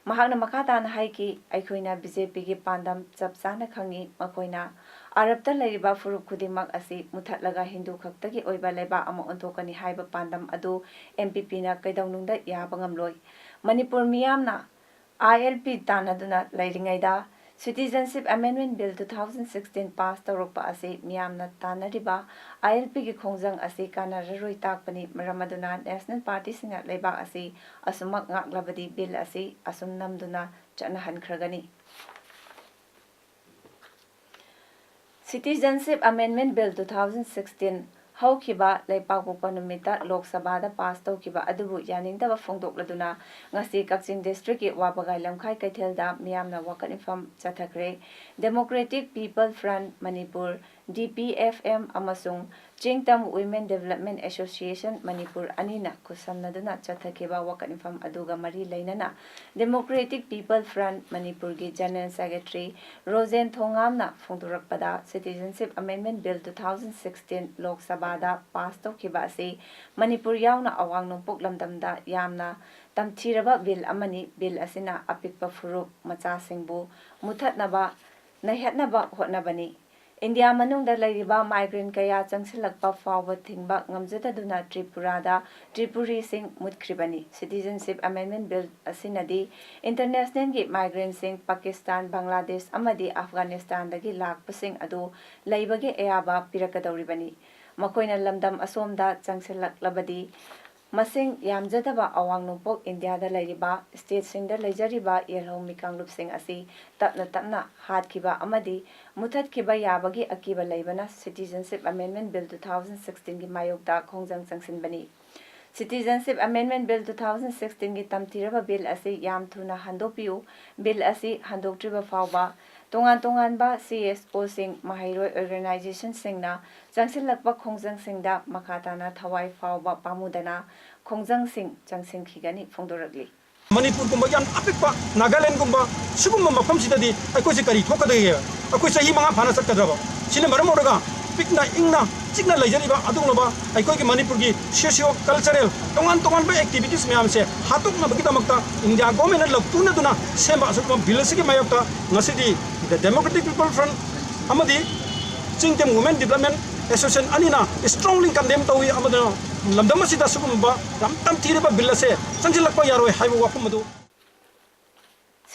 ꯃꯍꯥꯛꯅ ꯃꯈꯥ ꯇꯥꯅ ꯍꯥꯏꯈꯤ, ꯑꯩꯈꯣꯏꯅ B J P ꯒꯤ ꯄꯥꯟꯗꯝ ꯆꯞ ꯆꯥꯅ ꯈꯪꯏ꯫ ꯃꯈꯣꯏꯅ ꯑꯔꯕꯇ ꯂꯩꯔꯤꯕ ꯐꯨꯔꯨꯞ ꯈꯨꯗꯤꯡꯃꯛ ꯑꯁꯤ ꯃꯨꯊꯠꯂꯒ ꯍꯤꯟꯗꯨ ꯈꯛꯇꯒꯤ ꯑꯣꯏꯕ ꯂꯩꯕꯥꯛ ꯑꯃ ꯑꯣꯟꯊꯣꯛꯀꯅꯤ ꯍꯥꯏꯕ ꯄꯥꯟꯗꯝ ꯑꯗꯨ M P P ꯅ ꯀꯩꯗꯧꯅꯨꯡꯗ ꯌꯥꯕ ꯉꯝꯂꯣꯏ꯫ ꯃꯅꯤꯄꯨꯔ ꯃꯤꯌꯥꯝꯅ I L P ꯇꯥꯟꯅꯗꯨꯅ ꯂꯩꯔꯤꯉꯩꯗ Citizenship Amendment Bill two thousand sixteen pass ꯇꯧꯔꯛꯄ ꯑꯁꯤ ꯃꯤꯌꯥꯝꯅ ꯇꯥꯟꯅꯔꯤꯕ I L P ꯒꯤ ꯈꯣꯡꯖꯪ ꯑꯁꯤ ꯀꯥꯟꯅꯔꯔꯣꯏ ꯇꯥꯛꯄꯅꯤ꯫ ꯃꯔꯝ ꯑꯗꯨꯅ national party ꯁꯤꯡꯅ ꯂꯩꯕꯥꯛ ꯑꯁꯤ ꯑꯁꯨꯃꯛ ꯉꯥꯛꯂꯕꯗꯤ bill ꯑꯁꯤ ꯑꯁꯨꯝ ꯅꯝꯗꯨꯅ ꯆꯠꯅꯍꯟꯈ꯭ꯔꯒꯅꯤ꯫ Citizenship Amendment Bill two thousand sixteen ꯍꯧꯈꯤꯕ ꯂꯩꯄꯥꯛꯄꯣꯛꯄ ꯅꯨꯃꯤꯠꯇ ꯂꯣꯛ ꯁꯚꯥꯗ pass ꯇꯧꯈꯤꯕ ꯑꯗꯨꯕꯨ ꯌꯥꯅꯤꯡꯗꯕ ꯐꯣꯡꯗꯣꯛꯂꯗꯨꯅ ꯉꯁꯤ ꯀꯛꯆꯤꯡ district ꯀꯤ ꯋꯥꯕꯒꯥꯏ ꯂꯝꯈꯥꯏ ꯀꯩꯊꯦꯜꯗ ꯃꯤꯌꯥꯝꯅ ꯋꯥꯀꯠ ꯃꯤꯐꯝ ꯆꯠꯊꯈ꯭ꯔꯦ꯫ Democratic People Front Manipur, D P F M, ꯑꯃꯁꯨꯡ ꯆꯤꯡꯇꯝ Women Development Association Manipur ꯑꯅꯤꯅ ꯈꯨꯠꯁꯝꯅꯗꯨꯅ ꯆꯠꯊꯈꯤꯕ ꯋꯥꯀꯠ ꯃꯤꯐꯝ ꯑꯗꯨꯒ ꯃꯔꯤ ꯂꯩꯅꯅ Democratic People Front Manipur ꯒꯤ General Secretary ꯔꯣꯖꯦꯟ ꯊꯣꯉꯥꯝꯅ ꯐꯣꯡꯗꯣꯔꯛꯄꯗ, Citizenship Amendment Bill two thousand sixteen ꯂꯣꯛ ꯁꯚꯥꯗ pass ꯇꯧꯈꯤꯕ ꯑꯁꯤ ꯃꯅꯤꯄꯨꯔ ꯌꯥꯎꯅ ꯑꯋꯥꯡ ꯅꯣꯡꯄꯣꯛ ꯂꯝꯗꯝꯗ ꯌꯥꯝꯅ ꯇꯝꯊꯤꯔꯕ bill ꯑꯃꯅꯤ꯫ Bill ꯑꯁꯤꯅ ꯑꯄꯤꯛꯄ ꯐꯨꯔꯨꯞ ꯃꯆꯥꯁꯤꯡꯕꯨ ꯃꯨꯊꯠꯅꯕ, ꯅꯩꯍꯠꯅꯕ ꯍꯣꯠꯅꯕꯅꯤ꯫ ꯏꯟꯗꯤꯌꯥ ꯃꯅꯨꯡꯗ ꯂꯩꯔꯤꯕ migrant ꯀꯌꯥ ꯆꯪꯁꯤꯜꯂꯛꯄ ꯐꯥꯎꯕ ꯊꯤꯡꯕ ꯉꯝꯖꯗꯗꯨꯅ ꯇ꯭ꯔꯤꯄꯨꯔꯥꯗ ꯇ꯭ꯔꯤꯄꯨꯔꯤꯁꯤꯡ ꯃꯨꯠꯈ꯭ꯔꯤꯕꯅꯤ꯫ Citizenship Amendment Bill ꯑꯁꯤꯅꯗꯤ international ꯒꯤ migrant ꯁꯤꯡ ꯄꯥꯀꯤꯁꯇꯥꯟ, ꯕꯪꯒ꯭ꯂꯥꯗꯦꯁ ꯑꯃꯗꯤ ꯑꯐꯒꯥꯅꯤꯁꯇꯥꯟꯗꯒꯤ ꯂꯥꯛꯄꯁꯤꯡ ꯑꯗꯨ ꯂꯩꯕꯒꯤ ꯑꯌꯥꯕ ꯄꯤꯔꯛꯀꯗꯧꯔꯤꯕꯅꯤ꯫ ꯃꯈꯣꯏꯅ ꯂꯝꯗꯝ ꯑꯁꯣꯝꯗ ꯆꯪꯁꯤꯜꯂꯛꯂꯕꯗꯤ ꯃꯁꯤꯡ ꯌꯥꯝꯖꯗꯕ ꯑꯋꯥꯡ ꯅꯣꯡꯄꯣꯛ ꯏꯟꯗꯤꯌꯥꯗ ꯂꯩꯔꯤꯕ state ꯁꯤꯡꯗ ꯂꯩꯖꯔꯤꯕ ꯌꯦꯜꯍꯧꯃꯤ ꯀꯥꯡꯂꯨꯞꯁꯤꯡ ꯑꯁꯤ ꯇꯞꯅ ꯇꯞꯅ ꯍꯥꯠꯈꯤꯕ ꯑꯃꯗꯤ ꯃꯨꯊꯠꯈꯤꯕ ꯌꯥꯕꯒꯤ ꯑꯀꯤꯕ ꯂꯩꯕꯅ Citizenship Amendment Bill two thousand sixteen ꯒꯤ ꯃꯥꯌꯣꯛꯇ ꯈꯣꯡꯖꯪ ꯆꯪꯁꯤꯟꯕꯅꯤ꯫ Citizenship Amendment Bill two thousand sixteen ꯒꯤ ꯇꯝꯊꯤꯔꯕ ꯕꯤꯜ ꯑꯁꯤ ꯌꯥꯝ ꯊꯨꯅ ꯍꯟꯗꯣꯛꯄꯤꯌꯨ꯫ ꯕꯤꯜ ꯑꯁꯤ ꯍꯟꯗꯣꯛꯇ꯭ꯔꯤꯕ ꯐꯥꯎꯕ ꯇꯣꯉꯥꯟ ꯇꯣꯉꯥꯟꯕ ꯁꯤ ꯑꯦꯁ ꯑꯣꯁꯤꯡ, ꯃꯍꯩꯔꯣꯏ ꯑꯣꯔꯒꯅꯥꯏꯖꯦꯁꯟꯁꯤꯡꯅ ꯆꯪꯁꯤꯜꯂꯛꯄ ꯈꯣꯡꯖꯪꯁꯤꯡꯗ ꯃꯈꯥ ꯇꯥꯅ ꯊꯋꯥꯏ ꯐꯥꯎꯕ ꯄꯥꯝꯃꯨꯗꯅ ꯈꯣꯡꯖꯪꯁꯤꯡ ꯆꯪꯁꯤꯟꯈꯤꯒꯅꯤ ꯐꯣꯡꯗꯣꯔꯛꯂꯤ꯫ ꯃꯅꯤꯄꯨꯔꯒꯨꯝꯕ ꯌꯥꯝ ꯑꯄꯤꯛꯄ ꯅꯥꯒꯥꯂꯦꯟꯒꯨꯝꯕ ꯁꯤꯒꯨꯝꯕ ꯃꯐꯝꯁꯤꯗꯗꯤ ꯑꯩꯈꯣꯏꯁꯦ ꯀꯔꯤ ꯊꯣꯛꯀꯗꯒꯦ? ꯑꯩꯈꯣꯏ ꯆꯍꯤ ꯃꯉꯥ ꯐꯥꯅ ꯆꯠꯀꯗ꯭ꯔꯕ? ꯁꯤꯅ ꯃꯔꯝ ꯑꯣꯏꯔꯒ ꯄꯤꯛꯅ ꯏꯪꯅ ꯆꯤꯛꯅ ꯂꯩꯖꯔꯤꯕ ꯑꯗꯨꯒꯨꯝꯂꯕ ꯑꯩꯈꯣꯏꯒꯤ ꯃꯅꯤꯄꯨꯔꯒꯤ ꯁꯣꯁꯤꯌꯣ ꯀꯜꯆꯔꯦꯜ ꯇꯣꯉꯥꯟ ꯇꯣꯉꯥꯟꯕ ꯑꯦꯛꯇꯤꯚꯤꯇꯤꯁ ꯃꯌꯥꯝꯁꯦ ꯍꯥꯠꯇꯣꯛꯅꯕꯒꯤꯗꯃꯛꯇ ꯏꯟꯗꯤꯌꯥ ꯒꯣꯔꯃꯦꯟꯅ ꯂꯧꯇꯨꯅꯗꯨꯅ ꯁꯦꯝꯕ ꯑꯁꯤꯒꯨꯝꯕ ꯕꯤꯜ ꯑꯁꯤꯒꯤ ꯃꯥꯌꯣꯛꯇ ꯉꯁꯤꯗꯤ The Democratic People Front ꯑꯃꯗꯤ ꯆꯤꯡꯇꯦꯝ Women Development Association ꯑꯅꯤꯅ strongly condemn ꯇꯧꯏ ꯑꯃꯗꯤ ꯂꯝꯗꯝ ꯑꯁꯤꯗ ꯁꯤꯒꯨꯝꯕ ꯌꯥꯝ ꯇꯝꯊꯤꯔꯕ ꯕꯤꯜ ꯑꯁꯦ ꯆꯪꯁꯤꯜꯂꯛꯄ ꯌꯥꯔꯣꯏ ꯍꯥꯏꯕ ꯋꯥꯐꯝ ꯑꯗꯨ꯫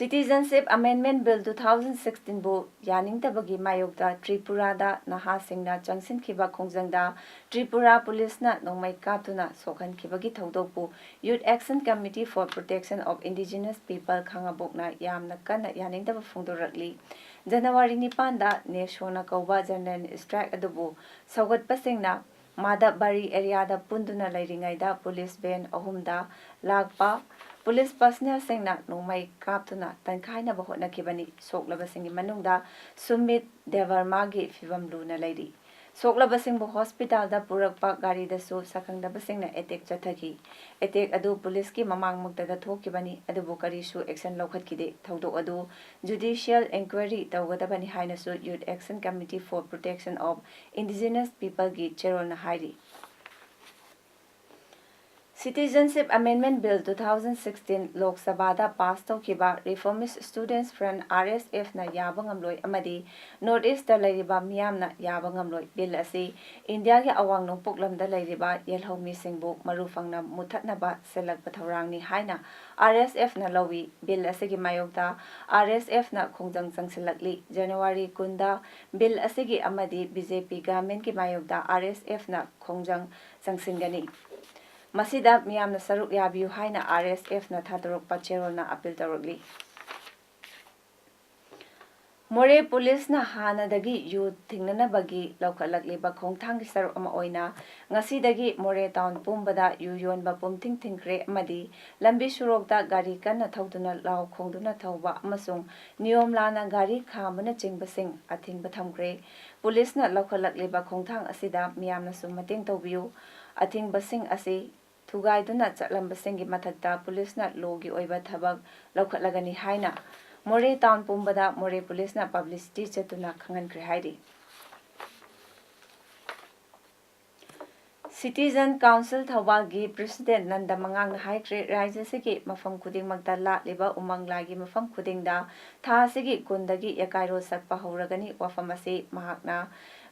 Citizenship Amendment Bill two thousand sixteen ꯕꯨ ꯌꯥꯅꯤꯡꯗꯕꯒꯤ ꯃꯥꯌꯣꯛꯇ ꯇ꯭ꯔꯤꯄꯨꯔꯥꯗ ꯅꯍꯥꯁꯤꯡꯅ ꯆꯪꯁꯤꯟꯈꯤꯕ ꯈꯣꯡꯖꯪꯗ ꯇ꯭ꯔꯤꯄꯨꯔꯥ ꯄꯨꯂꯤꯁꯅ ꯅꯣꯡꯃꯩ ꯀꯥꯞꯇꯨꯅ ꯁꯣꯛꯍꯟꯈꯤꯕꯒꯤ ꯊꯧꯗꯣꯛꯄꯨ Youth Action Committee for Protection of Indigenous People ꯈꯥꯉꯕꯣꯛꯅ ꯌꯥꯝꯅ ꯀꯟꯅ ꯌꯥꯅꯤꯡꯗꯕ ꯐꯣꯡꯗꯣꯔꯛꯂꯤ꯫ ꯖꯅꯋꯥꯔꯤ ꯅꯤꯄꯥꯟꯗ ꯅꯦꯁꯣꯅ ꯀꯧꯕ general strike ꯑꯗꯨꯕꯨ ꯁꯧꯒꯠꯄꯁꯤꯡꯅ ꯃꯥꯗꯕꯥꯔꯤ ꯑꯦꯔꯤꯌꯥꯗ ꯄꯨꯟꯗꯨꯅ ꯂꯩꯔꯤꯉꯩꯗ ꯄꯨꯂꯤꯁ ꯚꯦꯟ ꯑꯍꯨꯝꯗ ꯂꯥꯛꯄ ꯄꯨꯂꯤꯁ ꯄꯔꯁꯅꯦꯜꯁꯤꯡꯅ ꯅꯣꯡꯃꯩ ꯀꯥꯞꯇꯨꯅ ꯇꯟꯈꯥꯏꯅꯕ ꯍꯣꯠꯅꯈꯤꯕꯅꯤ꯫ ꯁꯣꯛꯂꯕꯁꯤꯡꯒꯤ ꯃꯅꯨꯡꯗ ꯁꯨꯃꯤꯠ ꯗꯦꯕꯔꯃꯥꯒꯤ ꯐꯤꯚꯝ ꯂꯨꯅ ꯂꯩꯔꯤ꯫ ꯁꯣꯛꯂꯕꯁꯤꯡꯕꯨ ꯍꯣꯁꯄꯤꯇꯥꯜꯗ ꯄꯨꯔꯛꯄ ꯒꯥꯔꯤꯗꯁꯨ ꯁꯛꯈꯪꯗꯕꯁꯤꯡꯅ ꯑꯦꯇꯦꯛ ꯆꯠꯊꯈꯤ꯫ ꯑꯦꯇꯦꯛ ꯑꯗꯨ ꯄꯨꯂꯤꯁꯀꯤ ꯃꯃꯥꯡꯃꯛꯇꯗ ꯊꯣꯛꯈꯤꯕꯅꯤ, ꯑꯗꯨꯕꯨ ꯀꯔꯤꯁꯨ ꯑꯦꯛꯁꯟ ꯂꯧꯈꯠꯈꯤꯗꯦ꯫ ꯊꯧꯗꯣꯛ ꯑꯗꯨ ꯖꯨꯗꯤꯁꯤꯌꯦꯜ ꯏꯟꯀ꯭ꯋꯥꯏꯔꯤ ꯇꯧꯒꯗꯕꯅꯤ ꯍꯥꯏꯅꯁꯨ Youth Action Committee for Protection of Indigenous Peopleꯒꯤ ꯆꯦꯔꯣꯜꯅ ꯍꯥꯏꯔꯤ꯫ Citizenship Amendment Bill two thousand sixteen ꯂꯣꯛ ꯁꯚꯥꯗ ꯄꯥꯁ ꯇꯧꯈꯤꯕ Reformist Students Front, R S F ꯅ ꯌꯥꯕ ꯉꯝꯂꯣꯏ ꯑꯃꯗꯤ North East ꯇ ꯂꯩꯔꯤꯕ ꯃꯤꯌꯥꯝꯅ ꯌꯥꯕ ꯉꯝꯂꯣꯏ꯫ ꯕꯤꯜ ꯑꯁꯤ ꯏꯟꯗꯤꯌꯥꯒꯤ ꯑꯋꯥꯡ ꯅꯣꯡꯄꯣꯛ ꯂꯝꯗ ꯂꯩꯔꯤꯕ ꯌꯦꯜꯍꯧꯃꯤꯁꯤꯡꯕꯨ ꯃꯔꯨ ꯐꯪꯅ ꯃꯨꯠꯊꯠꯅꯕ ꯁꯤꯜꯂꯛꯄ ꯊꯧꯔꯥꯡꯅꯤ ꯍꯥꯏꯅ R S F ꯅ ꯂꯧꯏ꯫ ꯕꯤꯜ ꯑꯁꯤꯒꯤ ꯃꯥꯌꯣꯛꯇ R S F ꯅ ꯈꯣꯡꯖꯪ ꯆꯪꯁꯤꯜꯂꯛꯂꯤ꯫ ꯖꯅꯋꯥꯔꯤ ꯀꯨꯟꯗ ꯕꯤꯜ ꯑꯁꯤꯒꯤ ꯑꯃꯗꯤ B J P government ꯀꯤ ꯃꯥꯌꯣꯛꯇ R S F ꯅ ꯈꯣꯡꯖꯪ ꯆꯪꯁꯤꯟꯒꯅꯤ꯫ ꯃꯁꯤꯗ ꯃꯤꯌꯥꯝꯅ ꯁꯔꯨꯛ ꯌꯥꯕꯤꯌꯨ ꯍꯥꯏꯅ R S F ꯅ ꯊꯥꯗꯣꯔꯛꯄ ꯆꯦꯔꯣꯜꯅ ꯑꯄꯤꯜ ꯇꯧꯔꯛꯂꯤ꯫ ꯃꯣꯔꯦ ꯄꯨꯂꯤꯁꯅ ꯍꯥꯟꯅꯗꯒꯤ ꯌꯨ ꯊꯤꯡꯅꯅꯕꯒꯤ ꯂꯧꯈꯠꯂꯛꯂꯤꯕ ꯈꯣꯡꯊꯥꯡꯒꯤ ꯁꯔꯨꯛ ꯑꯃ ꯑꯣꯏꯅ ꯉꯁꯤꯗꯒꯤ ꯃꯣꯔꯦ ꯇꯥꯎꯟ ꯄꯨꯝꯕꯗ ꯌꯨ ꯌꯣꯟꯕ ꯄꯨꯝꯊꯤꯡ ꯊꯤꯡꯈ꯭ꯔꯦ ꯑꯃꯗꯤ ꯂꯝꯕꯤ ꯁꯣꯔꯣꯛꯇ ꯒꯥꯔꯤ ꯀꯟꯅ ꯊꯧꯗꯨꯅ ꯂꯥꯎ ꯈꯣꯡꯗꯨꯅ ꯊꯧꯕ ꯑꯃꯁꯨꯡ ꯅꯤꯌꯣꯝ ꯂꯥꯟꯅ ꯒꯥꯔꯤ ꯈꯥꯝꯕꯅꯆꯤꯡꯕꯁꯤꯡ ꯑꯊꯤꯡꯕ ꯊꯝꯈ꯭ꯔꯦ꯫ ꯄꯨꯂꯤꯁꯅ ꯂꯧꯈꯠꯂꯛꯂꯤꯕ ꯈꯣꯡꯊꯥꯡ ꯑꯁꯤꯗ ꯃꯤꯌꯥꯝꯅꯁꯨ ꯃꯇꯦꯡ ꯇꯧꯕꯤꯌꯨ꯫ ꯑꯊꯤꯡꯕꯁꯤꯡ ꯑꯁꯤ ꯊꯨꯒꯥꯏꯗꯨꯅ ꯆꯠꯂꯝꯕꯁꯤꯡꯒꯤ ꯃꯊꯛꯇ ꯄꯨꯂꯤꯁꯅ ꯂꯣꯒꯤ ꯑꯣꯏꯕ ꯊꯕꯛ ꯂꯧꯈꯠꯂꯒꯅꯤ ꯍꯥꯏꯅ ꯃꯣꯔꯦ ꯇꯥꯎꯟ ꯄꯨꯝꯕꯗ ꯃꯣꯔꯦ ꯄꯨꯂꯤꯁꯅ ꯄꯕ꯭ꯂꯤꯁꯤꯇꯤ ꯆꯠꯇꯨꯅ ꯈꯪꯍꯟꯈ꯭ꯔꯦ ꯍꯥꯏꯔꯤ꯫ ꯁꯤꯇꯤꯖꯟ ꯀꯥꯎꯟꯁꯤꯜ ꯊꯧꯕꯥꯜꯒꯤ ꯄ꯭ꯔꯦꯁꯤꯗꯦꯟ ꯅꯟꯗ ꯃꯉꯥꯡꯅ ꯍꯥꯏꯈ꯭ꯔꯦ, ꯔꯥꯖ꯭ꯌꯁꯤꯒꯤ ꯃꯐꯝ ꯈꯨꯗꯤꯡꯃꯛꯇ ꯂꯥꯠꯂꯤꯕ ꯎꯃꯪ ꯂꯥꯏꯒꯤ ꯃꯐꯝ ꯈꯨꯗꯤꯡꯗ ꯊꯥ ꯑꯁꯤꯒꯤ ꯀꯨꯟꯗꯒꯤ ꯌꯥꯀꯥꯏꯔꯣꯜ ꯁꯛꯄ ꯍꯧꯔꯒꯅꯤ꯫ ꯋꯥꯐꯝ ꯑꯁꯤ ꯃꯍꯥꯛꯅ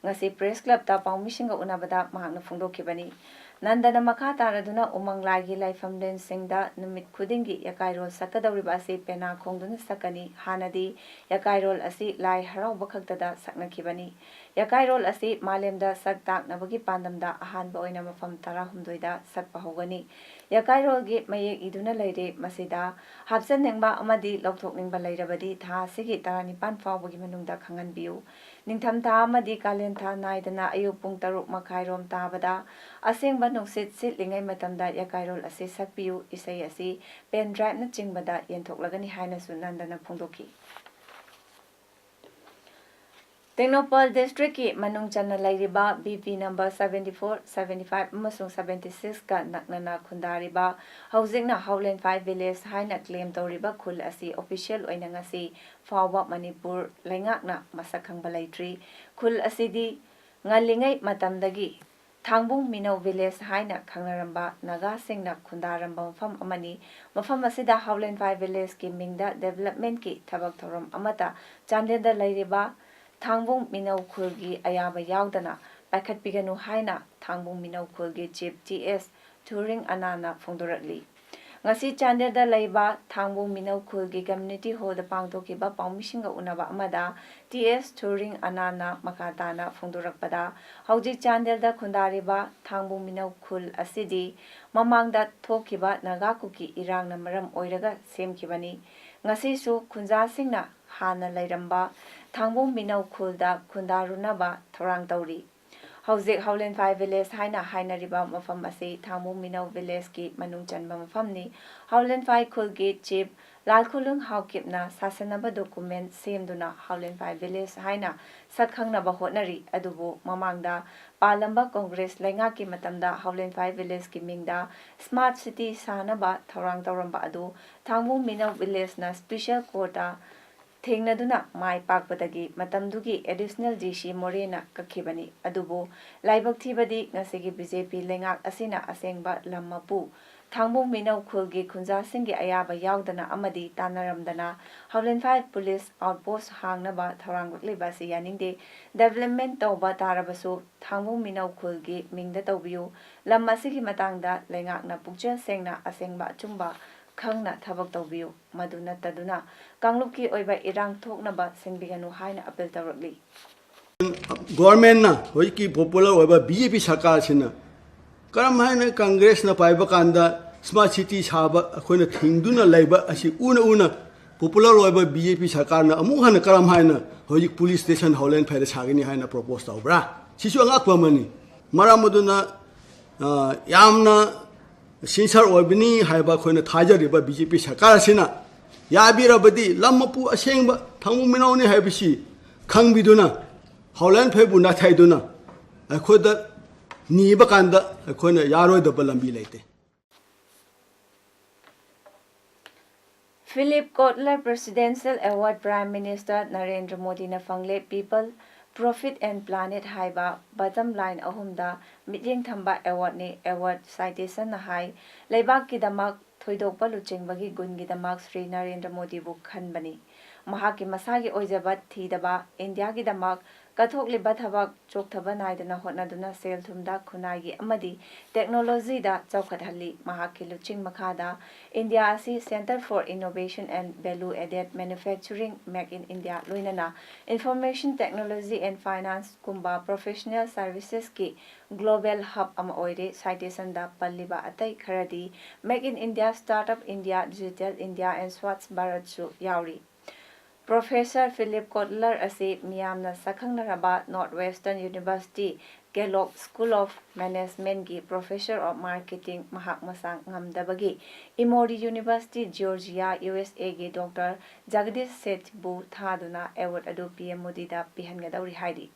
ꯉꯁꯤ ꯄ꯭ꯔꯦꯁ ꯀ꯭ꯂꯕꯇ ꯄꯥꯎꯃꯤꯁꯤꯡꯒ ꯎꯅꯕꯗ ꯃꯍꯥꯛꯅ ꯐꯣꯡꯗꯣꯛꯈꯤꯕꯅꯤ꯫ ꯅꯟꯗꯅ ꯃꯈꯥ ꯇꯥꯔꯗꯨꯅ ꯎꯃꯪ ꯂꯥꯏꯒꯤ ꯂꯥꯏꯐꯝꯂꯦꯟꯁꯤꯡꯗ ꯅꯨꯃꯤꯠ ꯈꯨꯗꯤꯡꯒꯤ ꯌꯥꯀꯥꯏꯔꯣꯜ ꯁꯛꯀꯗꯧꯔꯤꯕ ꯑꯁꯤ ꯄꯦꯅꯥ ꯈꯣꯡꯗꯨꯅ ꯁꯛꯀꯅꯤ꯫ ꯍꯥꯟꯅꯗꯤ ꯌꯥꯀꯥꯏꯔꯣꯜ ꯑꯁꯤ ꯂꯥꯏ ꯍꯔꯥꯎꯕ ꯈꯛꯇꯗ ꯁꯛꯅꯈꯤꯕꯅꯤ꯫ ꯌꯥꯀꯥꯏꯔꯣꯜ ꯑꯁꯤ ꯃꯥꯂꯦꯝꯗ ꯁꯛ ꯇꯥꯛꯅꯕꯒꯤ ꯄꯥꯟꯗꯝꯗ ꯑꯍꯥꯟꯕ ꯑꯣꯏꯅ ꯃꯐꯝ ꯇꯔꯥꯍꯨꯝꯗꯣꯏꯗ ꯁꯛꯄ ꯍꯧꯒꯅꯤ꯫ ꯌꯥꯀꯥꯏꯔꯣꯜꯒꯤ ꯃꯌꯦꯛ ꯏꯗꯨꯅ ꯂꯩꯔꯦ꯫ ꯃꯁꯤꯗ ꯍꯥꯞꯆꯟꯅꯤꯡꯕ ꯑꯃꯗꯤ ꯂꯧꯊꯣꯛꯅꯤꯡꯕ ꯂꯩꯔꯕꯗꯤ ꯊꯥ ꯑꯁꯤꯒꯤ ꯇꯔꯥꯅꯤꯄꯥꯟ ꯐꯥꯎꯕꯒꯤ ꯃꯅꯨꯡꯗ ꯈꯪꯍꯟꯕꯤꯌꯨ꯫ ꯅꯤꯡꯊꯝꯊꯥ ꯑꯃꯗꯤ ꯀꯥꯂꯦꯟ ꯊꯥ ꯅꯥꯏꯗꯅ ꯑꯌꯨꯛ ꯄꯨꯡ ꯇꯔꯨꯛ ꯃꯈꯥꯏꯔꯣꯝ ꯇꯥꯕꯗ ꯑꯁꯦꯡꯕ ꯅꯨꯡꯁꯤꯠ ꯁꯤꯠꯂꯤꯉꯩ ꯃꯇꯝꯗ ꯌꯥꯀꯥꯏꯔꯣꯜ ꯑꯁꯤ ꯁꯛꯄꯤꯌꯨ꯫ ꯏꯁꯩ ꯑꯁꯤ ꯄꯦꯟ ꯗ꯭ꯔꯥꯏꯚꯅꯆꯤꯡꯕꯗ ꯌꯦꯟꯊꯣꯛꯂꯒꯅꯤ ꯍꯥꯏꯅꯁꯨ ꯅꯟꯗꯅ ꯐꯣꯡꯗꯣꯛꯈꯤ꯫ ꯇꯦꯡꯅꯧꯄꯜ ꯗꯤꯁꯇ꯭ꯔꯤꯛꯀꯤ ꯃꯅꯨꯡ ꯆꯟꯅ ꯂꯩꯔꯤꯕ B P number seventy four, seventy five ꯑꯃꯁꯨꯡ seventy sixꯀ ꯅꯛꯅꯅ ꯈꯨꯟꯗꯥꯔꯤꯕ ꯍꯧꯖꯤꯛꯅ ꯍꯥꯎꯂꯦꯟꯐꯥꯏ ꯚꯤꯂꯦꯖ ꯍꯥꯏꯅ ꯀ꯭ꯂꯦꯝ ꯇꯧꯔꯤꯕ ꯈꯨꯜ ꯑꯁꯤ ꯑꯣꯐꯤꯁꯤꯌꯦꯜ ꯑꯣꯏꯅ ꯉꯁꯤ ꯐꯥꯎꯕ ꯃꯅꯤꯄꯨꯔ ꯂꯩꯉꯥꯛꯅ ꯃꯁꯛ ꯈꯪꯕ ꯂꯩꯇ꯭ꯔꯤ꯫ ꯈꯨꯜ ꯑꯁꯤꯗꯤ ꯉꯜꯂꯤꯉꯩ ꯃꯇꯝꯗꯒꯤ ꯊꯥꯡꯕꯨꯡ ꯃꯤꯅꯧ ꯚꯤꯂꯦꯖ ꯍꯥꯏꯅ ꯈꯪꯅꯔꯝꯕ ꯅꯥꯒꯥꯁꯤꯡꯅ ꯈꯨꯟꯗꯥꯔꯝꯕ ꯃꯐꯝ ꯑꯃꯅꯤ꯫ ꯃꯐꯝ ꯑꯁꯤꯗ ꯍꯥꯎꯂꯦꯟꯐꯥꯏ ꯚꯤꯂꯦꯖꯀꯤ ꯃꯤꯡꯗ ꯗꯦꯕꯂꯞꯃꯦꯟꯠꯀꯤ ꯊꯕꯛ ꯊꯧꯔꯝ ꯑꯃꯠꯇ ꯆꯥꯟꯗꯦꯜꯗ ꯂꯩꯔꯤꯕ ꯊꯥꯡꯕꯨꯡ ꯃꯤꯅꯧ ꯈꯨꯜꯒꯤ ꯑꯌꯥꯕ ꯌꯥꯎꯗꯅ ꯄꯥꯏꯈꯠꯄꯤꯒꯅꯨ ꯍꯥꯏꯅ ꯊꯥꯡꯕꯨꯡ ꯃꯤꯅꯧ ꯈꯨꯜꯒꯤ ꯆꯤꯐ ꯇꯤ ꯑꯦꯁ ꯊꯨꯔꯤꯡ ꯑꯅꯥꯅ ꯐꯣꯡꯗꯣꯔꯛꯂꯤ꯫ ꯉꯁꯤ ꯆꯥꯟꯗꯦꯜꯗ ꯂꯩꯕ ꯊꯥꯡꯕꯨ ꯃꯤꯅꯧ ꯈꯨꯜꯒꯤ ꯀꯝꯃ꯭ꯌꯨꯅꯤꯇꯤ ꯍꯣꯜꯗ ꯄꯥꯡꯊꯣꯛꯈꯤꯕ ꯄꯥꯎꯃꯤꯁꯤꯡꯒ ꯎꯅꯕ ꯑꯃꯗ ꯇꯤ ꯑꯦꯁ ꯊꯨꯔꯤꯡ ꯑꯅꯥꯟꯅ ꯃꯈꯥ ꯇꯥꯅ ꯐꯣꯡꯗꯣꯔꯛꯄꯗ, ꯍꯧꯖꯤꯛ ꯆꯥꯟꯗꯦꯜꯗ ꯈꯨꯟꯗꯥꯔꯤꯕ ꯊꯥꯡꯕꯨ ꯃꯤꯅꯧ ꯈꯨꯜ ꯑꯁꯤꯗꯤ ꯃꯃꯥꯡꯗ ꯊꯣꯛꯈꯤꯕ ꯅꯥꯒꯥ ꯀꯨꯀꯤ ꯏꯔꯥꯡꯅ ꯃꯔꯝ ꯑꯣꯏꯔꯒ ꯁꯦꯝꯈꯤꯕꯅꯤ꯫ ꯉꯁꯤꯁꯨ ꯈꯨꯟꯖꯥꯁꯤꯡꯅ ꯍꯥꯟꯅ ꯂꯩꯔꯝꯕ ꯊꯥꯡꯕꯨ ꯃꯤꯅꯧ ꯈꯨꯜꯗ ꯈꯨꯟꯗꯥꯔꯨꯅꯕ ꯊꯧꯔꯥꯡ ꯇꯧꯔꯤ꯫ ꯍꯧꯖꯤꯛ ꯍꯥꯎꯂꯦꯟꯐꯥꯏ ꯚꯤꯂꯦꯖ ꯍꯥꯏꯅ ꯍꯥꯏꯅꯔꯤꯕ ꯃꯐꯝ ꯑꯁꯤ ꯊꯥꯡꯕꯨ ꯃꯤꯅꯧ ꯚꯤꯂꯦꯖꯀꯤ ꯃꯅꯨꯡ ꯆꯟꯕ ꯃꯐꯝꯅꯤ꯫ ꯍꯥꯎꯂꯦꯟꯐꯥꯏ ꯈꯨꯜꯒꯤ ꯆꯤꯐ ꯂꯥꯜꯈꯨꯂꯨꯡ ꯍꯥꯎꯀꯤꯞꯅ ꯁꯥꯁꯟꯅꯕ ꯗꯣꯀꯨꯃꯦꯟ ꯁꯦꯝꯗꯨꯅ ꯍꯥꯎꯂꯦꯟꯐꯥꯏ ꯚꯤꯂꯦꯖ ꯍꯥꯏꯅ ꯁꯛ ꯈꯪꯅꯕ ꯍꯣꯠꯅꯔꯤ꯫ ꯑꯗꯨꯕꯨ ꯃꯃꯥꯡꯗ ꯄꯥꯜꯂꯝꯕ ꯀꯣꯡꯒ꯭ꯔꯦꯁ ꯂꯩꯉꯥꯛꯀꯤ ꯃꯇꯝꯗ ꯍꯥꯎꯂꯦꯟꯐꯥꯏ ꯚꯤꯂꯦꯖꯀꯤ ꯃꯤꯡꯗ ꯁ꯭ꯃꯥꯔꯠ ꯁꯤꯇꯤ ꯁꯥꯅꯕ ꯊꯧꯔꯥꯡ ꯇꯧꯔꯝꯕ ꯑꯗꯨ ꯊꯥꯡꯕꯨ ꯃꯤꯅꯧ ꯚꯤꯂꯦꯖꯅ ꯁ꯭ꯄꯤꯁꯦꯜ ꯀꯣꯔꯠꯇ ꯊꯦꯡꯅꯗꯨꯅ ꯃꯥꯏ ꯄꯥꯛꯄꯗꯒꯤ ꯃꯇꯝꯗꯨꯒꯤ ꯑꯦꯗꯤꯁꯅꯦꯜ ꯗꯤ ꯁꯤ ꯃꯣꯔꯦꯅ ꯀꯛꯈꯤꯕꯅꯤ꯫ ꯑꯗꯨꯕꯨ ꯂꯥꯏꯕꯛ ꯊꯤꯕꯗꯤ ꯉꯁꯤꯒꯤ ꯕꯤ ꯖꯦ ꯄꯤ ꯂꯩꯉꯥꯛ ꯑꯁꯤꯅ ꯑꯁꯦꯡꯕ ꯂꯝ ꯃꯄꯨ ꯊꯥꯡꯕꯨ ꯃꯤꯅꯧ ꯈꯨꯜꯒꯤ ꯈꯨꯟꯖꯥꯁꯤꯡꯒꯤ ꯑꯌꯥꯕ ꯌꯥꯎꯗꯅ ꯑꯃꯗꯤ ꯇꯥꯟꯅꯔꯝꯗꯅ ꯍꯥꯎꯂꯦꯟꯐꯥꯏ ꯄꯨꯂꯤꯁ ꯑꯥꯎꯠꯄꯣꯁ ꯍꯥꯡꯅꯕ ꯊꯧꯔꯥꯡꯂꯛꯂꯤꯕ ꯑꯁꯤ ꯌꯥꯅꯤꯡꯗꯦ꯫ ꯗꯦꯕꯂꯞꯃꯦꯟ ꯇꯧꯕ ꯇꯥꯔꯕꯁꯨ ꯊꯥꯡꯕꯨ ꯃꯤꯅꯧ ꯈꯨꯜꯒꯤ ꯃꯤꯡꯗ ꯇꯧꯕꯤꯌꯨ꯫ ꯂꯝ ꯑꯁꯤꯒꯤ ꯃꯇꯥꯡꯗ ꯂꯩꯉꯥꯛꯅ ꯄꯨꯛꯆꯦꯜ ꯁꯦꯡꯅ ꯑꯁꯦꯡꯕ ꯑꯆꯨꯝꯕ ꯈꯪꯅ ꯊꯕꯛ ꯇꯧꯕꯤꯌꯨ꯫ ꯃꯗꯨ ꯅꯠꯇꯗꯨꯅ ꯀꯥꯡꯂꯨꯞꯀꯤ ꯑꯣꯏꯕ ꯏꯔꯥꯡ ꯊꯣꯛꯅꯕ ꯁꯤꯟꯕꯤꯒꯅꯨ ꯍꯥꯏꯅ ꯑꯄꯤꯜ ꯇꯧꯔꯛꯂꯤ꯫ ꯒꯣꯔꯃꯦꯟꯅ, ꯍꯧꯖꯤꯛꯀꯤ ꯄꯣꯄꯨꯂꯔ ꯑꯣꯏꯕ ꯕꯤ ꯖꯦ ꯄꯤ ꯁꯔꯀꯥꯔꯁꯤꯅ ꯀꯔꯝ ꯍꯥꯏꯅ ꯀꯪꯒ꯭ꯔꯦꯁꯅ ꯄꯥꯏꯕ ꯀꯥꯟꯗ ꯁ꯭ꯃꯥꯔꯠ ꯁꯤꯇꯤ ꯁꯥꯕ ꯑꯩꯈꯣꯏꯅ ꯊꯤꯡꯗꯨꯅ ꯂꯩꯕ ꯑꯁꯤ ꯎꯅ ꯎꯅ ꯄꯣꯄꯨꯂꯔ ꯑꯣꯏꯕ ꯕꯤ ꯖꯦ ꯄꯤ ꯁꯔꯀꯥꯔꯅ ꯑꯃꯨꯛ ꯍꯟꯅ ꯀꯔꯝ ꯍꯥꯏꯅ ꯍꯧꯖꯤꯛ ꯄꯨꯂꯤꯁ ꯁ꯭ꯇꯦꯁꯟ ꯍꯥꯎꯂꯦꯟꯐꯥꯏꯗ ꯁꯥꯒꯅꯤ ꯍꯥꯏꯅ ꯄ꯭ꯔꯣꯄꯣꯁ ꯇꯧꯕ꯭ꯔꯥ? ꯁꯤꯁꯨ ꯑꯉꯛꯄ ꯑꯃꯅꯤ꯫ ꯃꯔꯝ ꯑꯗꯨꯅ, ꯑ, ꯌꯥꯝꯅ ꯁꯤꯟꯁꯔ ꯑꯣꯏꯕꯅꯤ ꯍꯥꯏꯕ ꯑꯩꯈꯣꯏꯅ ꯊꯥꯖꯔꯤꯕ ꯕꯤ ꯖꯦ ꯄꯤ ꯁꯔꯀꯥꯔ ꯑꯁꯤꯅ ꯌꯥꯕꯤꯔꯕꯗꯤ ꯂꯝ ꯃꯄꯨ ꯑꯁꯦꯡꯕ ꯊꯥꯡꯕꯨ ꯃꯤꯅꯧꯅꯤ ꯍꯥꯏꯕꯁꯤ ꯈꯪꯕꯤꯗꯨꯅ ꯍꯥꯎꯂꯦꯟꯐꯥꯏꯕꯨ ꯅꯥꯊꯩꯗꯨꯅ ꯑꯩꯈꯣꯏꯗ ꯅꯤꯕ ꯀꯥꯟꯗ ꯑꯩꯈꯣꯏꯅ ꯌꯥꯔꯣꯏꯗꯕ ꯂꯝꯕꯤ ꯂꯩꯇꯦ꯫ Philip Kotler Presidential Award Prime Minister Narendra ꯃꯣꯗꯤꯅ ꯐꯪꯂꯦ꯫ People, Profit and Planet ꯍꯥꯏꯕ ꯕꯇꯝ ꯂꯥꯏꯟ ꯑꯍꯨꯝꯗ ꯃꯤꯠꯌꯦꯡ ꯊꯝꯕ ꯑꯦꯋꯥꯔꯗꯅꯤ꯫ ꯑꯦꯋꯥꯔꯗ ꯁꯥꯏꯇꯦꯁꯟꯅ ꯍꯥꯏ, ꯂꯩꯕꯥꯛꯀꯤꯗꯃꯛ ꯊꯣꯏꯗꯣꯛꯄ ꯂꯨꯆꯤꯡꯕꯒꯤ ꯒꯨꯟꯒꯤꯗꯃꯛ ꯁ꯭ꯔꯤ ꯅꯔꯦꯟꯗ꯭ꯔ ꯃꯣꯗꯤꯕꯨ ꯈꯟꯕꯅꯤ꯫ ꯃꯍꯥꯛꯀꯤ ꯃꯁꯥꯒꯤ ꯑꯣꯏꯖꯕ ꯊꯤꯗꯕ, ꯏꯟꯗꯤꯌꯥꯒꯤꯗꯃꯛ ꯀꯠꯊꯣꯛꯂꯤꯕ ꯊꯕꯛ ꯆꯣꯛꯊꯕ ꯅꯥꯏꯗꯅ ꯍꯣꯠꯅꯗꯨꯅ ꯁꯦꯜ ꯊꯨꯝꯗ, ꯈꯨꯟꯅꯥꯏꯒꯤ ꯑꯃꯗꯤ ꯇꯦꯛꯅꯣꯂꯣꯖꯤꯗ ꯆꯥꯎꯈꯠꯍꯜꯂꯤ꯫ ꯃꯍꯥꯛꯀꯤ ꯂꯨꯆꯤꯡ ꯃꯈꯥꯗ ꯏꯟꯗꯤꯌꯥ ꯑꯁꯤ Centre for Innovation and Value Added Manufacturing, Make in India, ꯂꯣꯏꯅꯅ Information Technology and Finance ꯀꯨꯝꯕ professional services ꯀꯤ global hub ꯑꯃ ꯑꯣꯏꯔꯦ꯫ Citation ꯗ ꯄꯜꯂꯤꯕ ꯑꯇꯩ ꯈꯔꯗꯤ Make in India, Startup India, Digital India and Swachh Bharat ꯁꯨ ꯌꯥꯎꯔꯤ꯫ Professor Philip Kotler ꯑꯁꯤ ꯃꯤꯌꯥꯝꯅ ꯁꯛꯈꯪꯅꯔꯕ Northwestern University Kellogg School of Management ꯀꯤ Professor of Marketing, ꯃꯍꯥꯛ ꯃꯁꯥ ꯉꯝꯗꯕꯒꯤ Emory University, Georgia, U S A ꯒꯤ Doctor Jagadish Seth ꯕꯨ ꯊꯥꯗꯨꯅ award ꯑꯗꯨ P M ꯃꯣꯗꯤꯗ ꯄꯤꯍꯟꯒꯗꯧꯔꯤ ꯍꯥꯏꯔꯤ꯫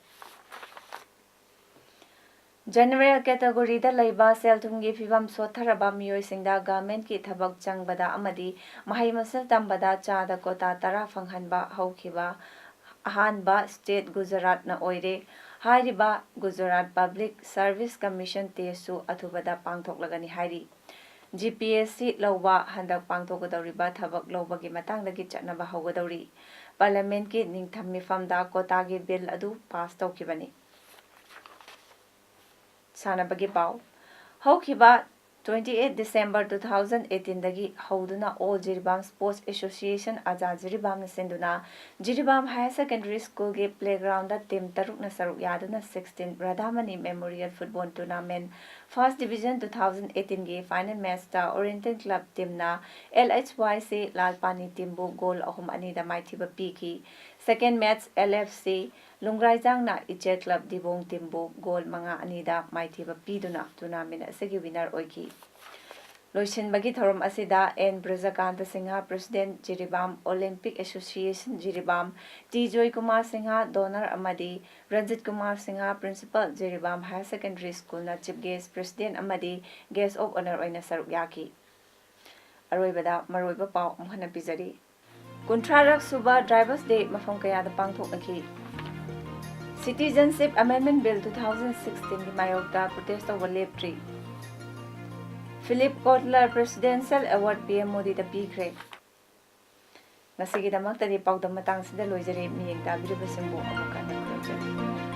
General category ꯗ ꯂꯩꯕ ꯁꯦꯜ ꯊꯨꯝꯒꯤ ꯐꯤꯚꯝ ꯁꯣꯠꯊꯔꯕ ꯃꯤꯑꯣꯏꯁꯤꯡꯗ government ꯀꯤ ꯊꯕꯛ ꯆꯪꯕꯗ ꯑꯃꯗꯤ ꯃꯍꯩ ꯃꯁꯤꯡ ꯇꯝꯕꯗ ꯆꯥꯗ quota ꯇꯔꯥ ꯐꯪꯍꯟꯕ ꯍꯧꯈꯤꯕ ꯑꯍꯥꯟꯕ state ꯒꯨꯖꯔꯥꯠꯅ ꯑꯣꯏꯔꯦ꯫ ꯍꯥꯏꯔꯤꯕ Gujarat Public Service Commission test ꯁꯨ ꯑꯊꯨꯕꯗ ꯄꯥꯡꯊꯣꯛꯂꯒꯅꯤ ꯍꯥꯏꯔꯤ꯫ G P S C ꯂꯧꯕ ꯍꯟꯗꯛ ꯄꯥꯡꯊꯣꯛꯀꯗꯧꯔꯤꯕ ꯊꯕꯛ ꯂꯧꯕꯒꯤ ꯃꯇꯥꯡꯗꯒꯤ ꯆꯠꯅꯕ ꯍꯧꯒꯗꯧꯔꯤ꯫ Parliament ꯀꯤ ꯅꯤꯡꯊꯝ ꯃꯤꯐꯝꯗ quota ꯒꯤ bill ꯑꯗꯨ pass ꯇꯧꯈꯤꯕꯅꯤ꯫ ꯁꯥꯟꯅꯕꯒꯤ ꯄꯥꯎ꯫ ꯍꯧꯈꯤꯕ twenty eight December two thousand eighteen ꯗꯒꯤ ꯍꯧꯗꯨꯅ All Jiribam Sports Association, ꯑꯖꯥ ꯖꯤꯔꯤꯕꯥꯝꯅ ꯁꯤꯟꯗꯨꯅ ꯖꯤꯔꯤꯕꯥꯝ Higher Secondary School ꯒꯤ playground ꯗ team ꯇꯔꯨꯛꯅ ꯁꯔꯨꯛ ꯌꯥꯗꯨꯅ sixteen Radhamani Memorial Football Tournament First Division two thousand eighteen ꯒꯤ final match ꯇ Oriental Club team ꯅ L H Y C ꯂꯥꯜꯄꯥꯅꯤ team ꯕꯨ goal ꯑꯍꯨꯝ ꯑꯅꯤꯗ ꯃꯥꯏꯊꯤꯕ ꯄꯤꯈꯤ꯫ Second match L F C ꯂꯨꯡꯒ꯭ꯔꯥꯏꯖꯥꯡꯅ ꯏꯆꯦꯜ Club ꯗꯤꯕꯣꯡ team ꯕꯨ goal ꯃꯉꯥ ꯑꯅꯤꯗ ꯃꯥꯏꯊꯤꯕ ꯄꯤꯗꯨꯅ tournament ꯑꯁꯤꯒꯤ winner ꯑꯣꯏꯈꯤ꯫ ꯂꯣꯏꯁꯤꯟꯕꯒꯤ ꯊꯧꯔꯝ ꯑꯁꯤꯗ N ꯕ꯭ꯔꯖꯀꯥꯟꯇ Singh, President, Jiribam Olympic Association Jiribam, T Joykumar Singh, Donor, ꯑꯃꯗꯤ Ranjit Kumar Singh, Principal, Jiribam Higher Secondary School ꯅ Chief Guest, President ꯑꯃꯗꯤ Guest of Honour ꯑꯣꯏꯅ ꯁꯔꯨꯛ ꯌꯥꯈꯤ꯫ ꯑꯔꯣꯏꯕꯗ ꯃꯔꯨꯑꯣꯏꯕ ꯄꯥꯎ ꯑꯃꯨꯛ ꯍꯟꯅ ꯄꯤꯖꯔꯤ꯫ ꯀꯨꯟꯊ꯭ꯔꯥꯔꯛ ꯁꯨꯕ Drivers Day ꯃꯐꯝ ꯀꯌꯥꯗ ꯄꯥꯡꯊꯣꯛꯅꯈꯤ꯫ Citizenship Amendment Bill two thousand sixteen ꯒꯤ ꯃꯥꯌꯣꯛꯇ protest ꯇꯧꯕ ꯂꯦꯞꯇ꯭ꯔꯤ꯫ Philip Kotler Presidential Award P M ꯃꯣꯗꯤꯗ ꯄꯤꯈ꯭ꯔꯦ꯫ ꯉꯁꯤꯒꯤꯗꯃꯛꯇꯗꯤ ꯄꯥꯎꯗꯝ ꯃꯇꯥꯡꯁꯤꯗ ꯂꯣꯏꯖꯔꯦ꯫ ꯃꯤꯠꯌꯦꯡ ꯇꯥꯕꯤꯔꯤꯕꯁꯤꯡꯕꯨ ꯑꯃꯨꯛ ꯍꯟꯅ ꯈꯨꯔꯨꯝꯖꯔꯤ꯫